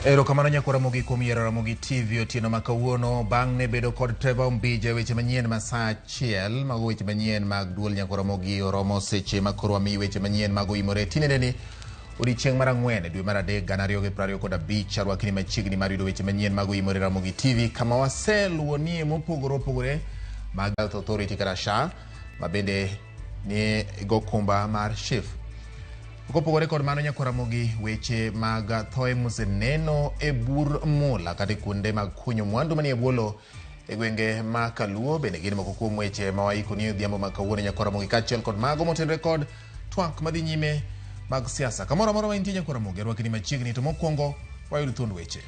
Erokamano nyakwa Ramogi kuom yiero Ramogi TV otieno ma kawuono bang' ne bedo kod Trevor Ombija e weche manyien ma saa achiel. Mago weche manyien mag duol nyakwa Ramogi oromo seche ma koro wamiyi weche manyien mag oimore tinendeni odiechieng' mar ang'wen e dwe mar adek 2025. Arwakni machiegni mar yudo weche manyien mag oimore Ramogi TV kama waseluwonie mopogore opogore mag Health Authority kata SHA ma bende ni gokumba mar SHIF. Kopogore kod mano nyakwa Ramogi, weche mag thoe moseneno e bur mula kata e kuonde mag kunyo mwandu manie bwo lowo e gwenge ma Kaluo bende gin moko kuom weche ma waikoni odhiambo ma kawuono nyakwa Ramogi kaachiel kod mago motenore kod twak madhi nyime mag siasa. Kamoro amora ma intie nyakwa Ramogi, arwakini machiegni to mokwongo wayud thuond weche.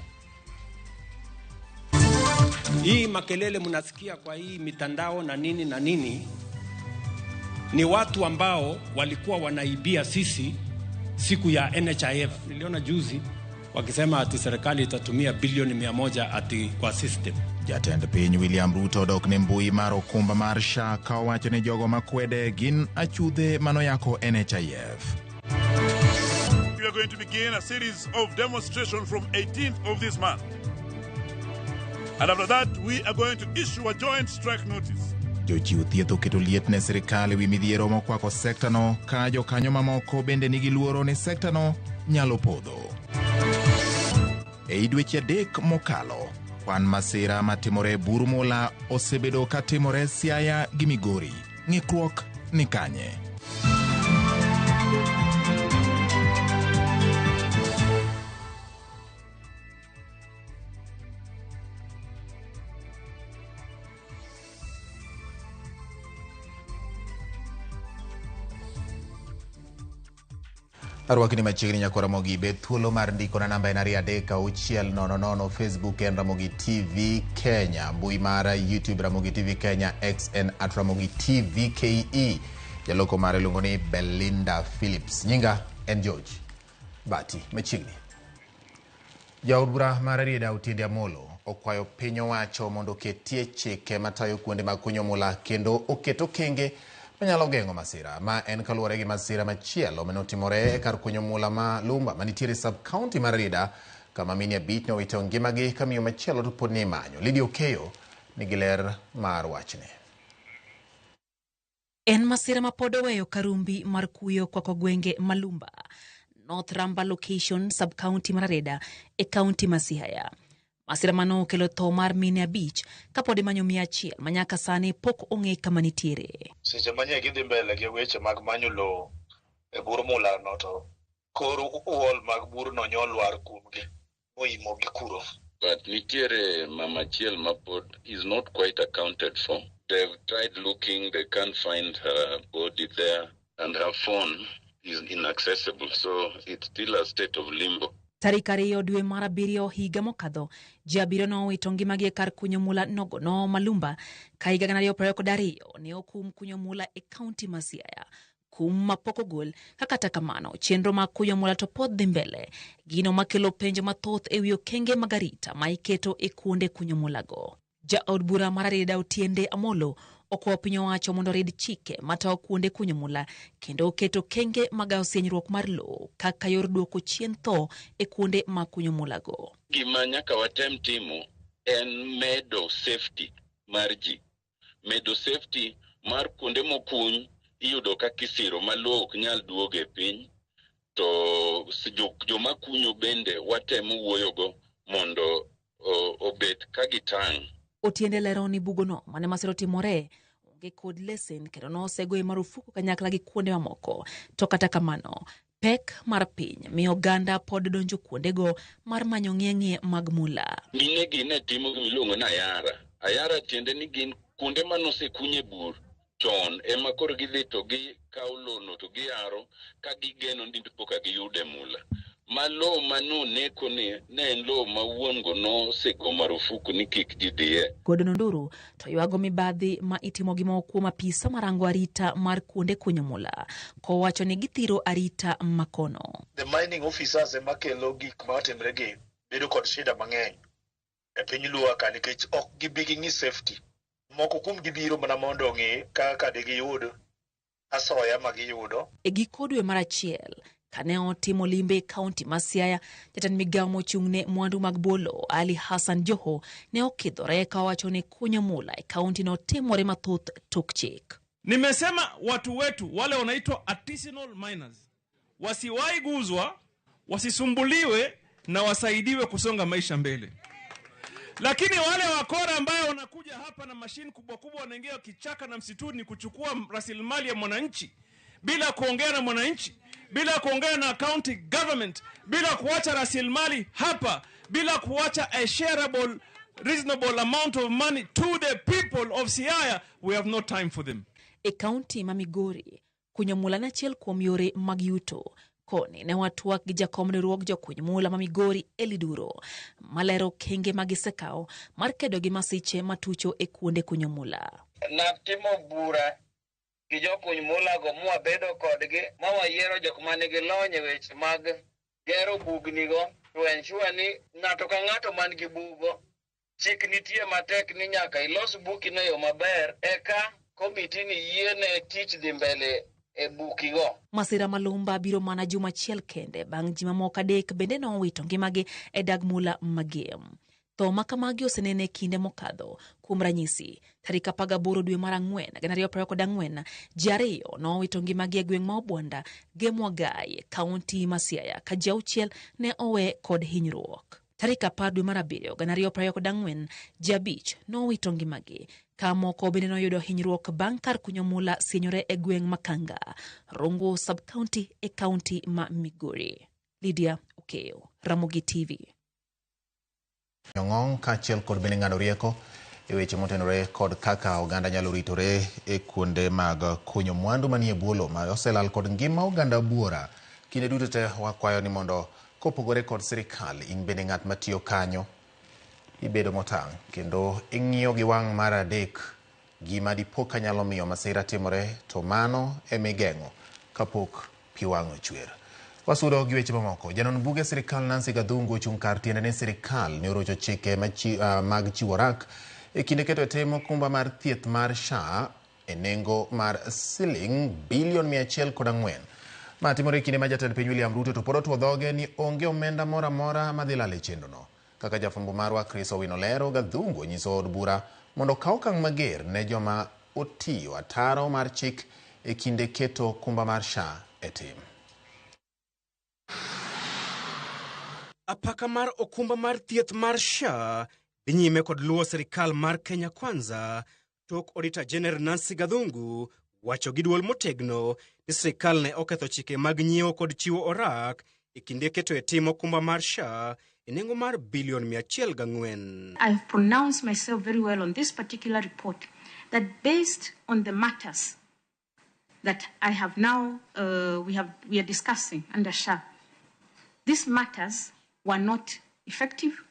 Hii makelele mnasikia kwa hii mitandao na nini na nini ni watu ambao walikuwa wanaibia sisi siku ya NHIF. Niliona juzi wakisema ati serikali itatumia bilioni 100 ati kwa system. Jatend piny William Ruto odok ne mbui mar okumba mar SHA ka owacho ni jogo makwede gin achudhe manoyako NHIF. We are going to begin a series of demonstrations from 18th of this month. And after that, we are going to issue a joint strike notice. Jochiw thieth oketo liet ne sirikal ewi midhiero mokwako sektano ka jokanyo mamoko bende nigi luoro ni sektano nyalo podho. Ei dweche adek mokalo, kwan masira matimore e bur mula osebedo ka timore Siaya gi Migori. Ng'ikruok ni kanye? Arwakni machiegni nyakwa Ramogi, bed thuolo mar ndiko na namba en 23600, Facebook en Ramogi TV Kenya, mbui mar YouTube Ramogi TV Kenya, X en at Ramogi TV KE. Jaloko mare iluongo ni Belinda Phillips. Nyinga en George Bati machiegni. Jaod bura mar Rarieda Otiende Amolo okwayo piny owacho mondo oketie chike matayo kuonde mag kunyo mula kendo oket okenge manyalo geng'o masira. Ma en kaluwore gi masira machielo mane otimore e kar kunyo mula ma Lumba manitiere sub county mar Rarieda kama mine abich nowito ngimagi ka miyo machielo to pod ni imanyo. Lydia Okeyo nigi ler mar wachni. En masira ma pod oweyo karumbi mar kuyo kwako gwenge ma Lumba, North Ramba location, sub-county mar Rarieda e county ma Siaya. Masira mano okelo tho mar mine abich kapod imanyo 100 ma nyaka sani pok ong'e kama nitiere. Seche ma nye gidhi mbele gi weche mag manyo lowo e bur mulano to kor wall mag burno nyolwar kuomgi moimogi kuro. But nitiere mama achiel ma pod is not quite accounted for. They've tried looking, they can't find her body there, and her phone is inaccessible, so it's still a state of limbo. Tarik 2 dwe mar 7 higa mokadho, ji 7 nowito ngimagi e kar kunyo mula nogono Malumba ka higa 2022 ne okum kunyo mula e kaunti ma Siaya. Kum mapok ogol, ka kata kamano chenro mag kunyo mula to pod dhi mbele, gino makelo penjo mathoth ewi okenge mag arita ma iketo e kuonde kunyo mulago. Jaod bura mar Rarieda Otiende Amolo okwayo piny owacho mondo orid chike matayo kuonde kunyo mula kendo oketo okenge magawo sienyruok mar lowo kaka yor duoko chien tho e kuonde mag kunyo mulago. Gima nyaka watem timo en medo safety mar ji. Medo safety mar kuonde mokuny iyudo ka kisiro ma lowo ok nyal duogo e piny, to joma kunyo bende watemo wuoyogo mondo obed ka gitang'. Otiende lero ni bugono mane masira otimore onge kod lesen kendo nosegoye marufuku kanyakla gi kuonde mamoko. To kata kamano, pek mar piny miyo oganda pod donjo kuondego mar manyo ng'ie-ng'ie mag mula. Mine gi ne timo gima iluongo ni ayara. Ayara tiende ni gin kuonde mane osekunye bur chon ema koro gidhi to gikawo lono to giyaro ka gigeno ni dipo ka giyude mula. Ma lowo ma noneko ni ne en lowo ma wuon go nosego marufuku ni kik ji dhiye. Gordon Onduru to ywago mibadhi ma itimo gi moko kuom apisa marango arita mar kuonde kunyo mula, kowacho ni githiro arita makono. The mining officers ema kelo gik matimre gi bedo kod shida mang'eny e piny Luo ka nikech ok gibi ging'i safety. Moko kuom gi biro mana mondo ong'i kaka digiyud asoya ma giyudo. E giko dwe mar achiel, kane otimo limbe e kaunti ma Siaya, jatend migawo mochung' ne mwandu mag bolo Ali Hassan Joho ne okidhore ka owacho ni kunyo mula e kaunti no timore mathoth tok chik. Nimesema watu wetu wale wanaitwa artisanal miners wasiwahi guzwa, wasisumbuliwe na wasaidiwe kusonga maisha mbele. Lakini wale wakora ambao wanakuja hapa na mashine kubwa kubwa wanaingia kichaka na msituni kuchukua rasilimali ya mwananchi bila kuongea na mwananchi, bila kuongea na county government, bila kuacha rasilimali hapa, bila kuacha a shareable reasonable amount of money to the people of Siaya, we have no time for them. E kaunti ma Migori, kunyo mula en achiel kuom yore mag yuto. Koni ne watwak gi jakom riwruog jokuny mula ma Migori Eli Duro, malero okenge ma gisekawo mar kedo gi masiche matucho e kuonde kunyo mula. Natimo bura gi jokuny mula go mwabedo kodgi ma wayiero jok manigi lony e weche mag gero bugni go to ensure ni ng'ato ka ng'ato man gi bugo chik nitie matek ni nyaka ilos buki no e yo maber eka komiti ni yiene tich dhi mbele e bukigo. Masira malumba biro mana juma achiel kende bang' ji mamoko adek bende nowito ngimagi e dag mula Magem. Tho ma kamagi osenene e kinde mokadho. Kuom ranyisi, tarik 18 dwe mar ang'wen 2024, ji ariyo nowito ngimagi e gweng' ma Obwanda, Gemwagai, kaunti ma Siaya, ka ji auchiel ne owe kod hinyruok. Tarik 10 dwe mar abiriyo 2024, ji abich nowito ngimagi, ka moko bende noyudo hinyruok bang' kar kunyo mula sienyore e gweng' Makanga, Rongo sub-county e kaunti ma Migori. Lydia Okeyo, Ramogi TV. Nyong'ong kaachiel kod bende ng'ado rieko e weche motenore kod kaka oganda nyalo ritore e kuonde mag kunyo mwandu manie bwo lowo ma oselal kod ngima oganda buora. Kinde duto te wakwayo ni mondo kopogore kod sirikal, in bende ng'at matiyo kanyo ibedo motang' kendo ing'iyo gi wang' mar adek gima dipo ka nyalo miyo masira timore to mano emigeng'o kapok pi wang' ochwer. Wasudo gi weche mamoko. Janon buge sirikal Nancy Gathungu ochung' kar tiende ne sirikal ne orocho chike mag chiwo rak e kinde keto e tim okumba mar thieth mar SHA e nengo mar siling bilion 104. Ma timore e kinde ma jatend piny William Ruto to pod otuo dhoge ni onge omenda moro amora madhi lal e chenrono. Kaka jafwambo marwa Chris Owino lero, Gathungu onyiso od bura mondo okaw okang' mager ne joma otiyo ataro mar chik e kinde keto okumba mar SHA e tim. Apaka mar okumba mar thieth mar SHA dhi nyime kod luwo sirikal mar Kenya Kwanza tok Auditor General Nancy Gathungu wacho gi duol motegno ni sirikal ne oketho chike mag nyiewo kod chiwo orak e kinde keto e tim okumba mar SHA e nengo mar bilion 104. I have pronounced myself very well on this particular report that based on the matters that I have now, we are discussing under SHA, these matters were not effective,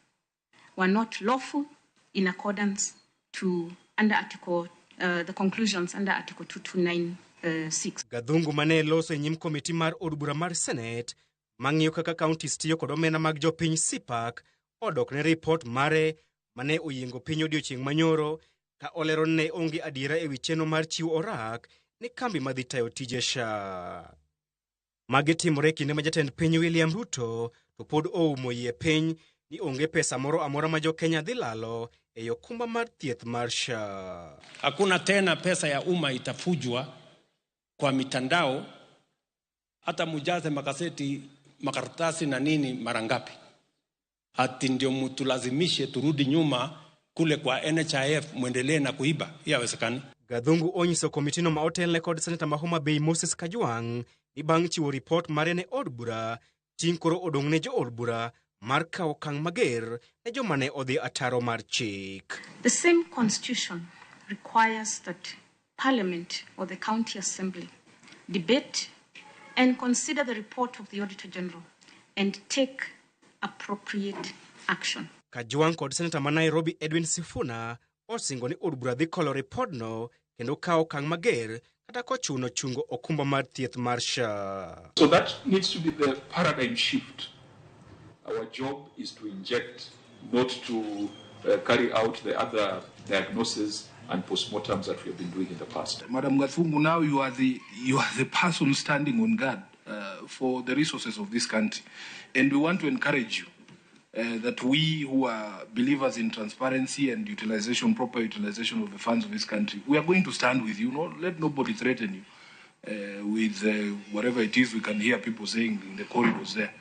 were not lawful in accordance to under Article, the conclusions under Article 229.6. Gathungu mane loso e nyim komiti mar od bura mar Senate mang'iyo kaka counties tiyo kod omenda mag jopiny CPAC odok ne ripot mare mane oyiengo piny odiochieng' manyoro ka olero ni ne onge adiera ewi chenro mar chiwo orak ne kambi madhi tayo tije SHA. Magi timore e kinde ma jatend piny William Ruto to pod oumo yie piny ni onge pesa moro amora ma jo-Kenya dhi lalo e okumba mar thieth mar SHA. Hakuna tena pesa ya umma itafujwa kwa mitandao, hata mujaze makaseti, makaratasi na nini mara ngapi, ati ndio mutulazimishe turudi nyuma kule kwa NHIF mwendelee na kuiba. Hiyo haiwezekani. Gathungu onyiso komitino ma otelne kod seneta ma Homa Bay Moses Kajwang' ni bang' chiwo ripot mare ne od bura, ting' koro odong' ne jo od bura mar kawo okang' mager ne joma ne odhi ataro mar chik. The same constitution requires that Parliament or the County Assembly debate and consider the report of the Auditor General and take appropriate action. Kajwang' kod seneta ma Nairobi Edwin Sifuna osingo ni od bura dhi kolo ripodno kendo kawo okang' mager kata kochuno chungo okumba mar thieth mar SHA. So that needs to be the paradigm shift. Our job is to inject, not to carry out the other diagnoses and postmortems that we have been doing in the past. Madam Gathungu, now you are the person standing on guard for the resources of this country. And we want to encourage you that we who are believers in transparency and utilization, proper utilization of the funds of this country, we are going to stand with you. No, let nobody threaten you with whatever it is we can hear people saying in the corridors there.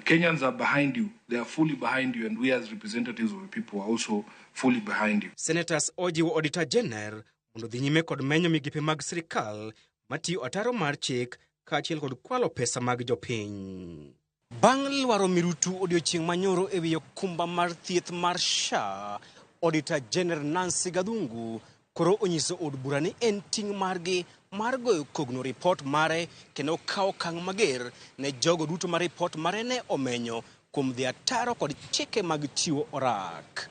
Kenyans are behind you. They are fully behind you, and we as representatives of the people are also fully behind you. Senators ojiwo Auditor General mondo dhi nyime kod menyo migepe mag sirikal matiyo ataro mar chik kaachiel kod kwalo pesa mag jopiny. Bang' lwaro mirutu odiochieng' manyoro e wi okumba mar thieth mar SHA, Auditor General Nancy Gathungu koro onyiso od bura ni en ting' margi mar goyo kogno ripot mare kendo kawo okang' mager ne jogo duto ma ripot mare ne omenyo kuom dhi ataro kod chike mag chiwo orak.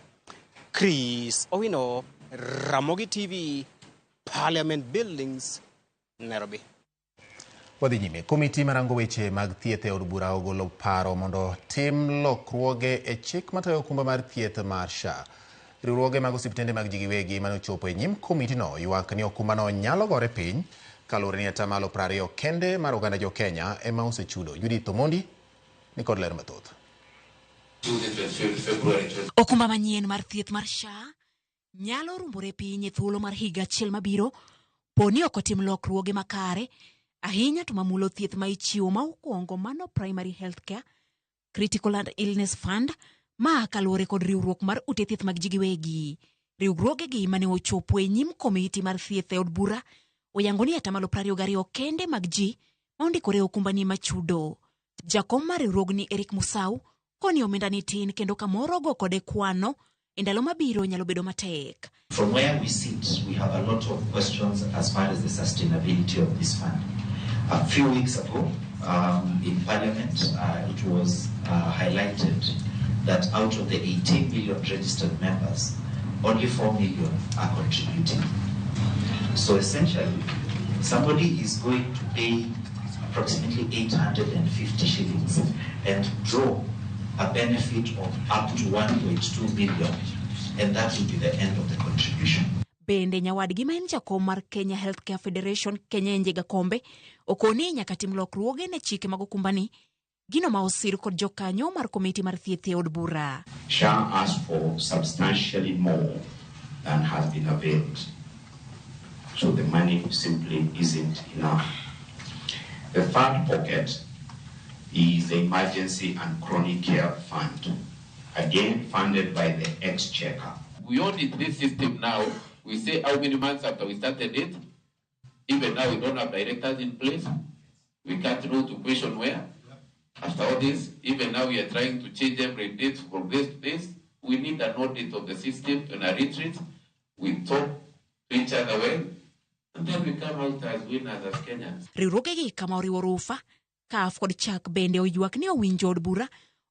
Chris Owino, Ramogi TV, Parliament Buildings, Nairobi. Wadhi nyime. Komiti marango weche mag thieth e od bura ogolo paro mondo tim lokruoge e chik matayo okumba mar thieth mar SHA. Riwruoge mag osiptende mag ji giwegi mane ochopo e nyim komitino ywak ni okumbano nyalo gore piny kaluwore ni atamalo 20 kende mar oganda jo Kenya ema osechudo. Judith Omondi ni kod ler mathoth. Okumba manyien mar thieth mar SHA nyalo rumbore piny e thuolo mar higa achiel mabiro po ni ok otim lokruoge makare ahinya to mamulo thieth ma ichiwo ma okwongo mano Primary Health Care, Critical and Illness Fund ma kaluwore kod riwruok mar ute thieth mag ji giwegi. Riwruogegi mane ochopo e nyim komiti mar thieth e od bura oyango ni atamalo 22 kende mag ji ma ondikore e okumbani machudo. Jakom mar riwruogni Eric Musau koni omenda ni tin kendo kamoro go kode kwano e ndalo mabiro nyalo bedo matek. From where we sit, we have a lot of questions as far as the sustainability of this fund. A few weeks ago, in Parliament, it was highlighted that out of the 18 million registered members, only 4 million are contributing. So essentially, somebody is going to pay approximately 850 shillings and draw a benefit of up to 1.2 million, and that will be the end of the contribution. Bende nyawadgi ma en jakom mar Kenya Healthcare Federation Kenyenje Gakombe okoni nyaka tim lokruoge ne chike mag okumbani gino ma osir kod jokanyo mar komiti mar thieth e od bura. SHA asked for substantially more than has been availed. So the money simply isn't enough. The third pocket is the Emergency and Chronic Care Fund, again funded by the Exchequer. We audit this system now. We say how many months after we started it. Even now we don't have directors in place. We can't know to question where. After all this, even now we are trying to change every date from this to this. We need an audit of the system and a retreat. We talk to each other well, and then we come out as winners as Kenyans. Riwruogegi kama oriwo rufa, CAF kod chak bende oywak ni owinjo od bura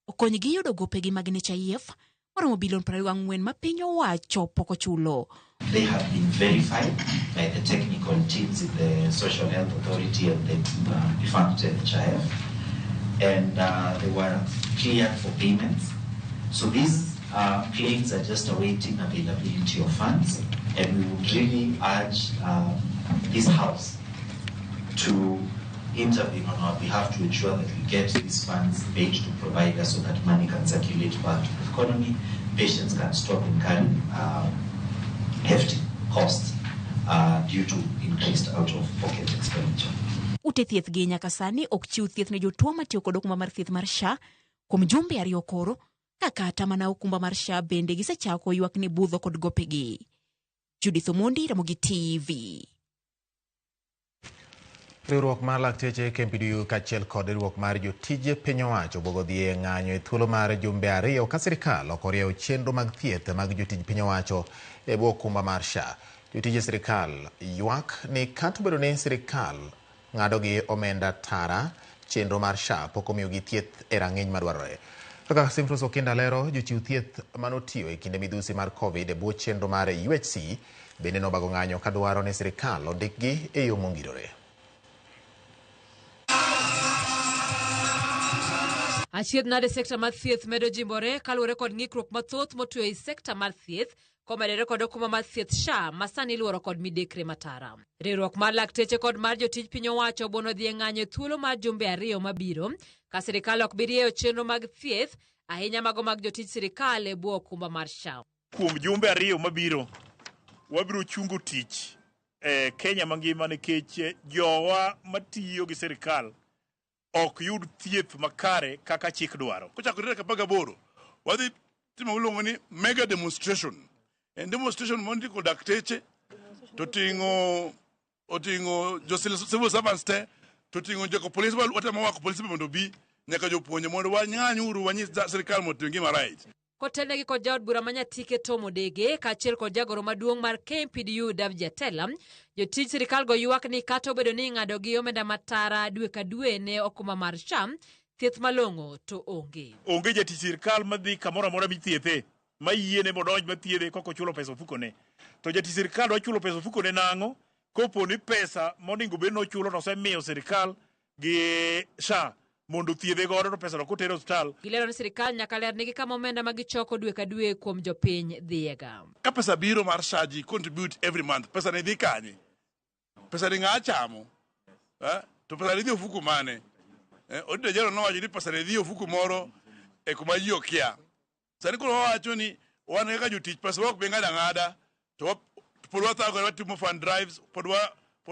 okonygi yudo gopegi mag NHIF moromo bilion 24 ma piny owacho pok ochulo. They have been verified by the technical teams in the Social Health Authority and the defunct NHIF, and they were cleared for payments. So these claims are just awaiting availability of funds, and we would really urge this House to intervene on our behalf to ensure that we get these funds paid to providers so that money can circulate back to the economy, patients can stop incurring hefty costs due to increased out-of-pocket expenditure. Ute thieth gi nyaka sani ok chiw thieth ne jotuo matiyo kod okumba mar thieth mar SHA kuom jumbe ariyo koro, ka kata mana okumba mar SHA bende gisechako ywak ni budho kod gopegi. Judith Omondi, Ramogi TV. Riwruok mar lakteche KMPDU kaachiel kod riwruok mar jotije piny owacho bugo dhi e ng'anyo e thuolo mar jumbe ariyo ka sirikal ok oriewo chenro mag thieth mag jotij piny owacho e bwo okumba mar SHA. Jotije sirikal ywak ni kata obedo ni sirikal ng'ado gi omenda tara, chenro mar SHA pok omiyogi thieth e rang'iny madwarore. Kaka Simfros Okinda lero, jochiw thieth manotiyo e kinde midhusi mar Covid e bwo chenro mar UHC bende nobago ng'anyo kadwaro ni sirikal ondikgi e yo mongirore. Achiedh nade sekta mar thieth medo jimbore kaluwore kod ng'ikruok mathoth motweyo ei sekta mar thieth komedore kod okumba mar thieth SHA ma sani iluoro kod midekre matara. Riwruok mar lakteche kod mar jotij piny owacho obuono dhi e ng'anyo e thuolo mar jumbe ariyo mabiro ka sirikal ok bi rieyo chenro mag thieth ahinya mago mag jotij sirikal e bwo okumba mar SHA. Kuom jumbe ariyo mabiro, wabiro chungo tich e Kenya mangima nikech jowa matiyo gi sirikal ok yud thieth makare kaka chik dwaro. Kochakore tarik 18, wadhi timo miluongo ni mega demonstration. En demonstration mondiko dakteche to ting'o oting'o jo civil servants te to ting'o joko police watemo wako police mondo obi nyaka jopuonje mondo wang'any uru wanyis sirikal mondo otim gima right. Kotelnegi kod jaod bura ma Nyatike Tom Odege kaachiel kod jagoro maduong' mar KMPDU Davji Atela, jotij sirikal go ywak ni kata obedo ni ing'adogi omenda matara dwe ka dwe ne okumba mar SHA, thieth malong'o to onge. Onge jatich sirikal madhi kamoro amora mithiethe mayiene modonj mathiedhe kok ochulo pesa ofukone. To jatich sirikal dwa chulo pesa ofukone nang'o kopo ni pesa monego bed nochulo to osemiyo sirikal gi SHA mondo othiedhe godo to pesa no kotere osiptal. Gilero ni sirikal nyaka lernigi kama omenda ma gichoko dwe ka dwe kuom jopiny dhiyega. Ka pesa biro mar SHA ji contribute every month, pesa ni dhi kanye? Pesa ni ng'a chamo? To pesa ni dhi ofuku mane? Odida Jero nowacho ni pesa ni dhi ofuku moro e kuma ji okia. Sani koro wawacho ni wan kaka jotich pesa ok bi ng'ado ang'ada to pod wathagore watimo fund drives pod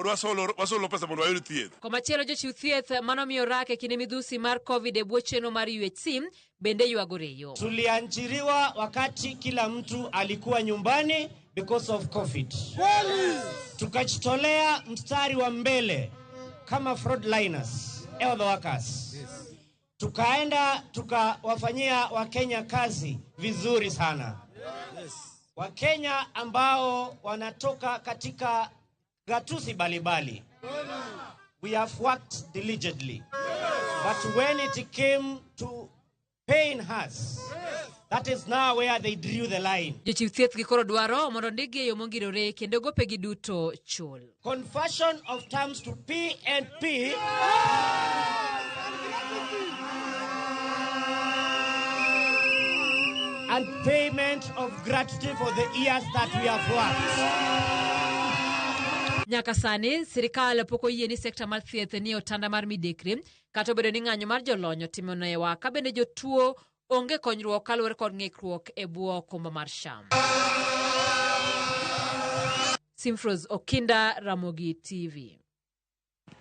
wasolo pesa mondo wayud thieth. Komachielo jochiw thieth manomiyo rak e kinde midhusi mar Covid e bwo chenro mar UHC bende ywago reyo. Tuliajiriwa wakati kila mtu alikuwa nyumbani because of Covid. Tukajitolea mstari wa mbele kama frontliners, health workers. Tukaenda tukawafanyia Wakenya kazi vizuri sana. Wakenya ambao wanatoka katika gatuzi balibali. We have worked diligently. But when it came to paying us, that is now where they drew the line. Jochiw thieth gi koro dwaro mondo ndikgi e yo mongirore kendo gopegi duto chul. Conversion of terms to P&P and payment of gratuity for the years that we have worked. Nyaka sani sirikal pok oyie ni sekta mar thieth ni otanda mar midekre kata obedo ni ng'anyo mar jolony otimo newa ka bende jotuo onge konyruok kaluwore kod ng'ikruok e bwo okumba mar SHA. Simfros Okinda, Ramogi TV.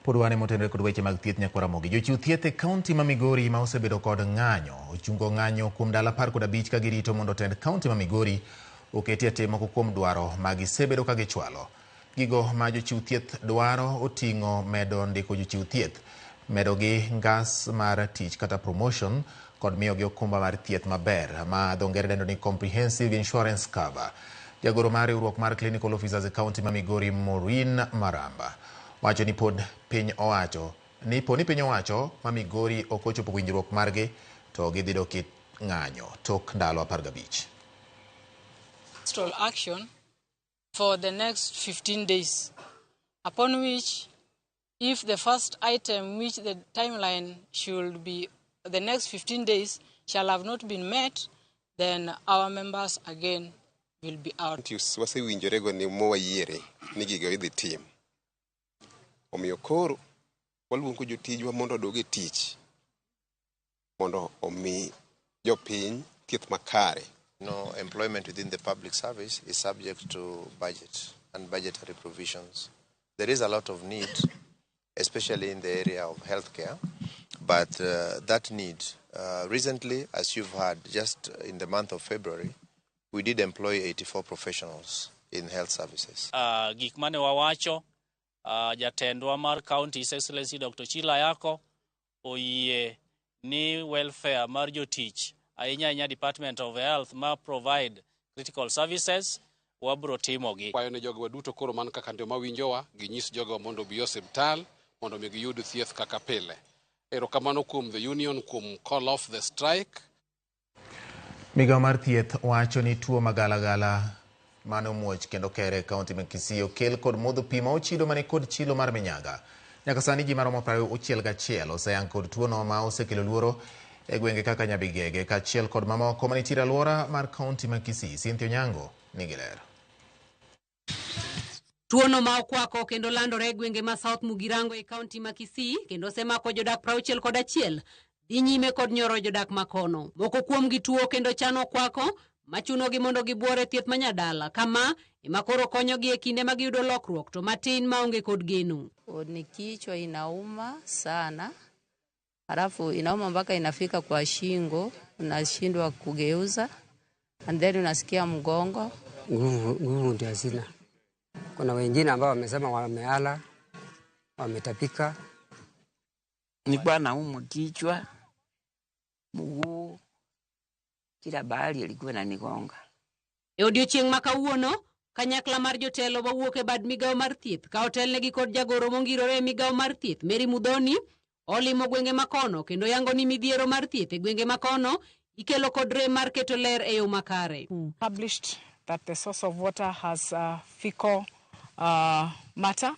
Pod wane motenore kod weche mag thieth nyakwa Ramogi. Jochiw thieth e kaunti ma Migori ma osebedo kod ng'anyo ochungo ng'anyo kuom ndalo 15 ka girito mondo tend kaunti ma Migori oketie tim moko kuom dwaro ma gisebedo ka gichwalo. Gigo ma jochiw thieth dwaro oting'o medo ndiko jochiw thieth, medo gi ngas mar tich kata promotion kod miyogi okumba mar thieth maber ma dho ngere dendo ni comprehensive insurance cover. Jagoro mar riwruok mar clinical officers e kaunti ma Migori Maureen Maramba wacho ni pod piny owacho ni po ni piny owacho ma Migori ok ochopo winjruok margi to gidhi dok e ng'anyo tok ndalo 15. Action for the next 15 days, upon which if the first item which the timeline should be the next 15 days shall have not been met, then our members again will be out. Wasewinjorego ni mowayiere ni gigo idhi tim. Omiyo koro waluongo jotijwa mondo odog e tich mondo omi jopiny thieth makare. No, employment within the public service is subject to budget and budgetary provisions. There is a lot of need, especially in the area of healthcare, but that need, recently, as you've heard, just in the month of February, we did employ 84 professionals in health services. Gik mane wawacho, jatendwa mar county, His Excellency Dr. Chila Yako, oyie ni welfare mar jotich, ahinya ahinya Department of Health ma provide critical services, wabro timogi. Kwayo ne jogewa duto koro man kaka joma winjowa, ginyis jogewa mondo obi osiptal, mondo mi giyud thieth kaka pile. Erokamano kuom the union kuom call off the strike. Migawo mar thieth wacho ni tuo magalagala mane omuoch kendo kere e kaunti ma Kisii okel kod modho pi ma ochido mane kod chilo mar minyaga. Nyaka sani ji maromo 61 oseyang kod tuono ma osekelo luoro e gwenge kaka Nyabigege kaachiel kod mamoko manitiere alwora mar kaunti ma Kisii. Cynthia Onyango nigi ler. Tuono ma okwako kendo landore e gwenge ma South Mugirango e kaunti ma Kisii kendo osemako jodak 61 dhi nyime kod nyoro jodak makono. Moko kuomgi tuo kendo chan okwako machunogi mondo gibuor e thieth manyadala kama ema koro konyogi e kinde ma giyudo lokruok to matin maonge kod geno. Ni kichwa inauma sana, halafu inauma mpaka inafika kwa shingo, unashindwa kugeuza, and then unasikia mgongo. Nguvu ndio hazina. Kuna wengine ambao wamesema wameala, wametapika. Nilikuwa naumwa kichwa, mguu, kila bahali ilikuwa inanigonga. E odiochieng' ma kawuono, kanyakla mar jotelo mawuok e bad migawo mar thieth ka otelnegi kod jagoro mongirore e migawo mar thieth Mary Muthoni olimo gwenge makono kendo yango ni midhiero mar thieth e gwenge makono ikelo kod rem mar keto ler e yo makare. Published that the source of water has fecal matter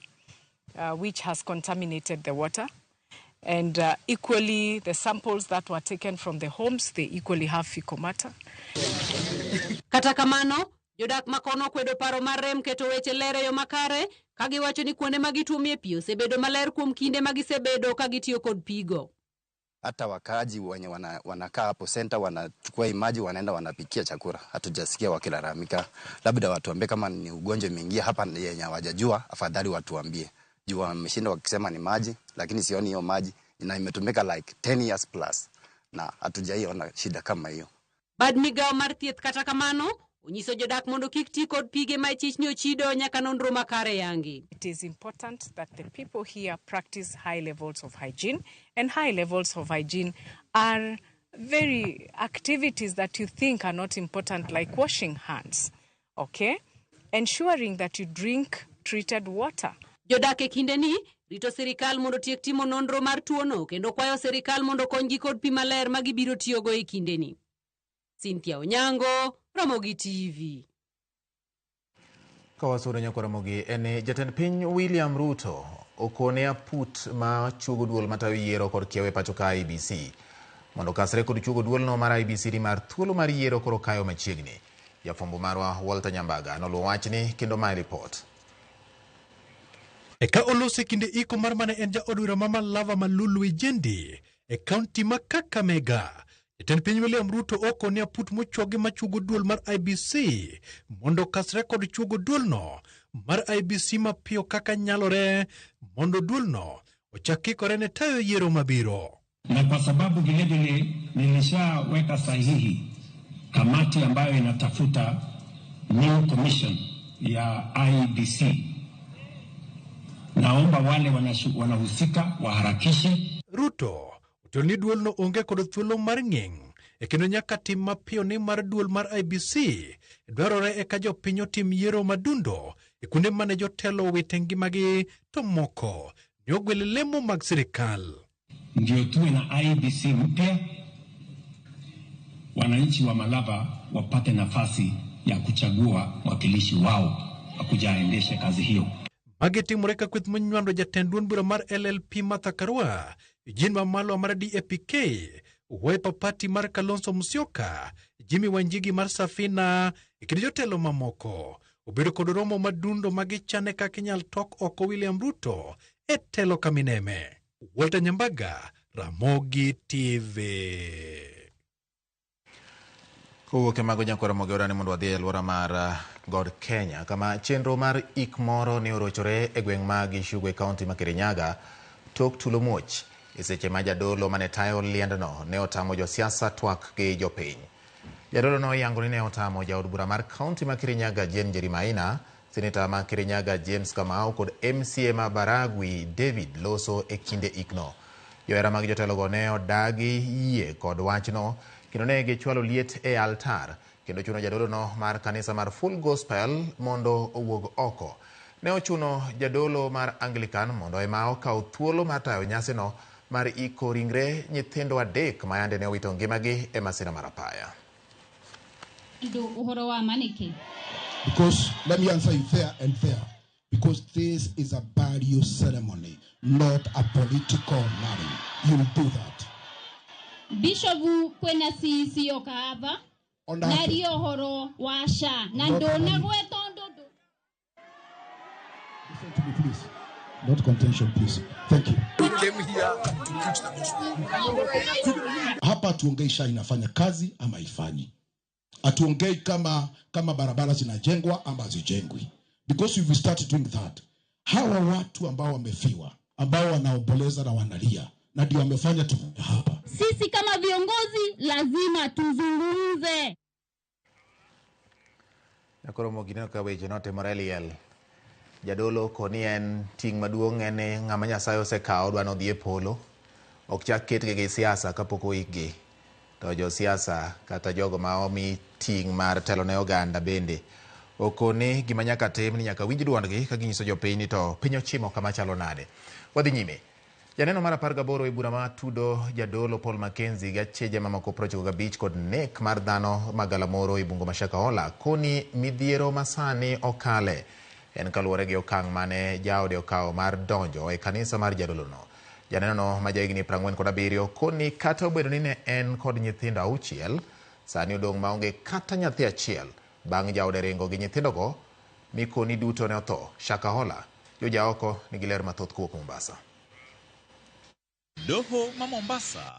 which has contaminated the water. And equally, the samples that were taken from the homes, they equally have fecal matter. Kata kamano, jodak makono kwedo paro mar rem keto weche ler e yo makare ka giwacho ni kuonde ma gituomie pi osebedo maler kuom kinde ma gisebedo ka gitiyo kod pigo. Hata wakaaji wenye wanakaa hapo center wanachukua hii maji wanaenda wanapikia chakula, hatujasikia wakilalamika. Labda watuambie kama ni ugonjwa imeingia hapa yenye hawajajua, afadhali watuambie. Juu wameshinda wakisema ni maji, lakini sioni hiyo maji na imetumika like 10 years plus na hatujaiona shida kama hiyo. Bad migawo mar thieth kata kamano onyiso jodak mondo kik ti kod pige ma ichich ni ochido nyaka nonro makare yangi. It is important that the people here practice high levels of hygiene, and high levels of hygiene are very activities that you think are not important, like washing hands, okay? Ensuring that you drink treated water. Jodak e kindeni rito sirikal mondo otiek timo nonro mar tuono kendo kwayo sirikal mondo okonygi kod pi maler ma gibiro tiyogo e kindeni. Cynthia Onyango, Ramogi TV. Ka wasudo nyako Ramogi, en jatend piny William Ruto okone aput ma chuogo duol matayo yiero kod kiewo e pacho ka IEBC mondo okasre kod chuogo duolno mar IEBC ni mar thuolo mar yiero koro kayo machiegni. Jafwambo marwa Walter Nyambaga noluwo wachni kendo mae ripot. Eka olose kinde iko mar mane en jaod bura ma Malava Malulu Ijendi e kaunti ma Kakamega. Jatend piny William Ruto okone aput mochuogi machuogo duol mar IEBC mondo okasre kod chuogo duolno mar IEBC mapiyo kaka nyalore mondo duolno ochak kikore ne tayo yiero mabiro. Na kwa sababu vilevile nilishaweka sahihi kamati ambayo inatafuta new commission ya IEBC, naomba wale wanahusika waharakishe. Ruto otiyo ni duolno onge kod thuolo mar ng'eng' e kendo nyaka tim mapiyo ni mar duol mar IEBC dwarore eka jopiny otim yiero madundo e kuonde mane jotelo owite ngimagi to moko ne ogwel lemo mag sirikal. Ndio tuwe na IEBC mpya, wananchi wa Malava wapate nafasi ya kuchagua mwakilishi wao akuja aendeshe kazi hiyo. Magi timore ka kweth monywando jatend duond bura mar LLP Martha Karua, Eugene Wamalwa mar DAPK, Wiper Party mar Kalonzo Musyoka, Jimmy Wanjigi mar Safina e kind jotelo mamoko obedo kod romo madundo ma gichane kaka inyal tok oko William Ruto e telo kamineme. Walter Nyambaga, Ramogi TV. Kowuok e mago nyakwara Ramogi orani mondo wadhi e alwora mar God Kenya kama chenro mar ik moro ne orochore e gweng' ma Gichugu e kaunti ma Kirinyaga tok tulo muoch e seche ma jadolo mane tayo liendno ne otamo josiasa twak gi jopiny. Jadolo no oyango ni ne otamo jaod bura mar kaunti ma Kirinyaga Jane Njeri Maina, seneta ma Kirinyaga James Kamau kod MCA ma Baragwi David loso e kinde ikno. Johera mag jotelogo ne odagi yie kod wachno kendo ne gichwalo liet e altar kendo chuno jadolo no mar kanisa mar Full Gospel mondo owuog oko. Ne ochuno jadolo mar Anglican mondo ema okaw thuolo mar tayo nyasino mar iko ringre nyithindo 3 ma yande ne owito ngimagi e masira mar apaya. Because let me answer you fair and fair. Because this is a burial ceremony, not a political rally. You'll do that. Bishopu kwena sisi okava nario horo washa na ndona gwetondo. Listen to me, please. Not contention, please. Thank you. We came here to preach the gospel. Hapa tuongei SHA inafanya kazi ama ifanyi. Atuongei kama barabara zinajengwa ama hazijengwi. Because if we start doing that, hawa watu ambao wamefiwa, ambao wanaomboleza na wanalia, na ndio wamefanya tu hapa. Sisi kama viongozi lazima tuzungumze. Nakoro gineno ka weche notimore liel. Jadolo koni en ting' maduong' en ng'ama Nyasaye osekawo dwa nodhi e polo. Ok chak ketgi gi siasa kapok oikgi. To josiasa kata jogo ma omi ting' mar telo ne oganda bende okoni gima nyaka tim ni nyaka winj duondgi ka ginyiso jopiny ni to piny ochimo kama chalo nade. Wadhi nyime. Janeno mar 18 e bura ma tudo jadolo Paul Mackenzie gi acheje mamoko 95 kod nek mar dhano magalamoro e bungo ma Shakahola koni midhiero masani okale en kaluwore gi okang' mane jaode okawo mar donjo e kanisa mar jadolono. Janeno ma jahigni 47 koni kata obedo ni ne en kod nyithindo 6, sani odong' maonge kata nyathi achiel bang' jaode ringo gi nyithindogo mikoni duto ne otho. Shakahola jojaoko nigi ler mathoth kowuok Mombasa. Doho ma Mombasa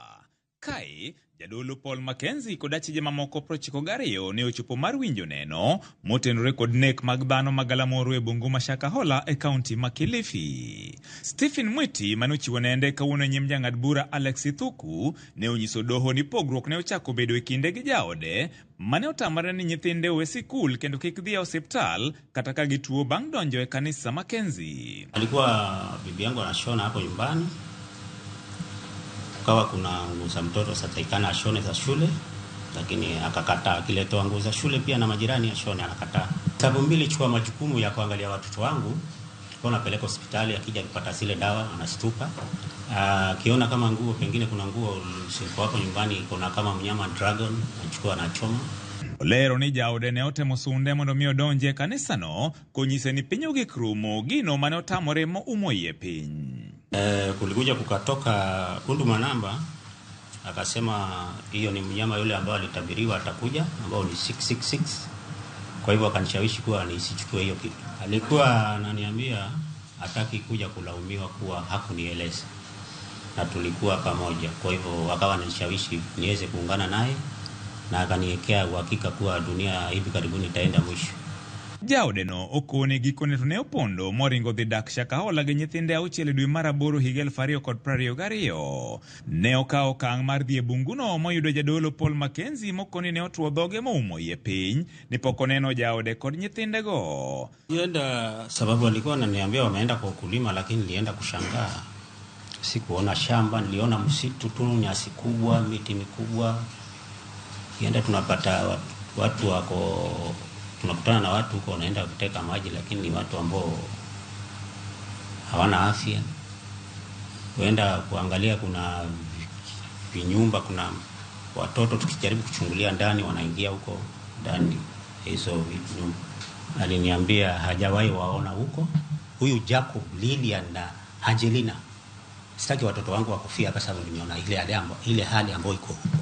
kae jadolo Paul Mackenzie kod achije mamoko 92 ne ochopo mar winjo neno motenore kod nek mag dhano magalamoro e bungu ma Shakahola e kaunti ma Kilifi. Stephen Mwiti manochiwo nende kawuono e nyim jang'ad bura Alex Ithuku ne onyiso doho ni pogruok ne ochako bedo e kinde gi jaode mane otamore ni nyithinde owe sikul kendo kik dhi e osiptal kata ka gituo bang' donjo e kanisa Mackenzie. Alikuwa bibi yangu anashona hapo nyumbani, kawa kuna nguo za mtoto sataikana ashone za shule, lakini akakataa. Akiletoa nguo za shule pia na majirani ashone, anakataa. Sababu mbili, chukua majukumu ya kuangalia watoto wangu, kwa napeleka hospitali, akija kupata zile dawa anastuka. Akiona kama nguo pengine kuna nguo siko hapo nyumbani kuna kama mnyama dragon, anachukua anachoma. Olero ni jaode ne otemo sunde mondo mi odonje e kanisano konyise ni piny ogik rumo gino mane otamore moumo iye piny. Kulikuja kukatoka kundu manamba akasema hiyo ni mnyama yule ambao alitabiriwa atakuja, ambao ni 666. Kwa hivyo akanishawishi kuwa nisichukue hiyo kitu. Alikuwa ananiambia hataki kuja kulaumiwa kuwa hakunieleza na tulikuwa pamoja. Kwa hivyo akawa ananishawishi niweze kuungana naye na akaniwekea uhakika kuwa dunia hivi karibuni itaenda mwisho. Jaode no okone gikone to ne opondo moringo dhi dak Shakahola gi nyithinde 6 e dwe mar 8 higa 2022. Ne okawo okang' mar dhi e bunguno moyudo jadolo Paul Mackenzie mokoni ne otwo dhoge moumo iye piny ni pok oneno jaode kod nyithindego. Nienda sababu alikuwa ananiambia wameenda kwa ukulima, lakini nilienda kushangaa. Sikuona shamba, niliona msitu tu, nyasi kubwa, miti mikubwa. Kienda tunapata watu wako, tunakutana na watu huko wanaenda kuteka maji, lakini ni watu ambao hawana afya. Kuenda kuangalia kuna vinyumba, kuna watoto, tukijaribu kuchungulia ndani wanaingia huko ndani hizo nyumba. Aliniambia hajawahi waona huko huyu Jacob, Lilian na Angelina. Sitaki watoto wangu wakufia kwa sababu nimeona ile hali ambayo iko huko.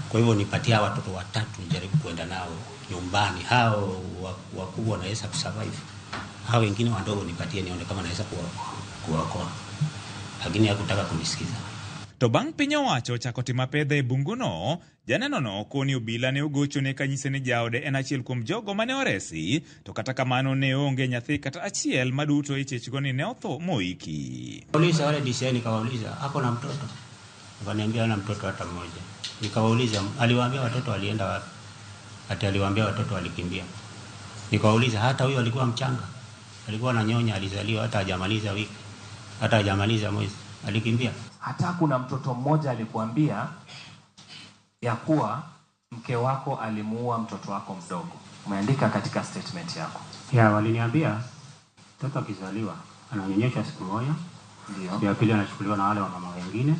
Kwa hivyo nipatia watoto watatu nijaribu kuenda nao nyumbani. Hao wakubwa wanaweza kusurvive, hao wengine wadogo nipatie nione kama naweza kuwaokoa. Lakini hakutaka kunisikiza. To bang' piny owacho chako timo apedha e bunguno, janeno no koni obila ne ogochone kanyise ni jaode en achiel kuom jogo mane oresi, to kata kamano ne onge nyathi kata achiel maduto ichechgo ni ne otho moiki. Polisi wale DCI nikawauliza, ako na mtoto? Wakaniambia hana mtoto hata mmoja. Nikawauliza, aliwaambia watoto walienda wapi? Ati aliwaambia watoto walikimbia. Nikawauliza, hata huyo alikuwa mchanga, alikuwa ananyonya, alizaliwa hata hajamaliza wiki, hata hajamaliza mwezi, alikimbia. Hata kuna mtoto mmoja alikuambia ya kuwa mke wako alimuua mtoto wako mdogo. Umeandika katika statement yako. Ya, waliniambia mtoto akizaliwa ananyonyeshwa siku moja, Siku ya pili anachukuliwa na wale wamama wengine,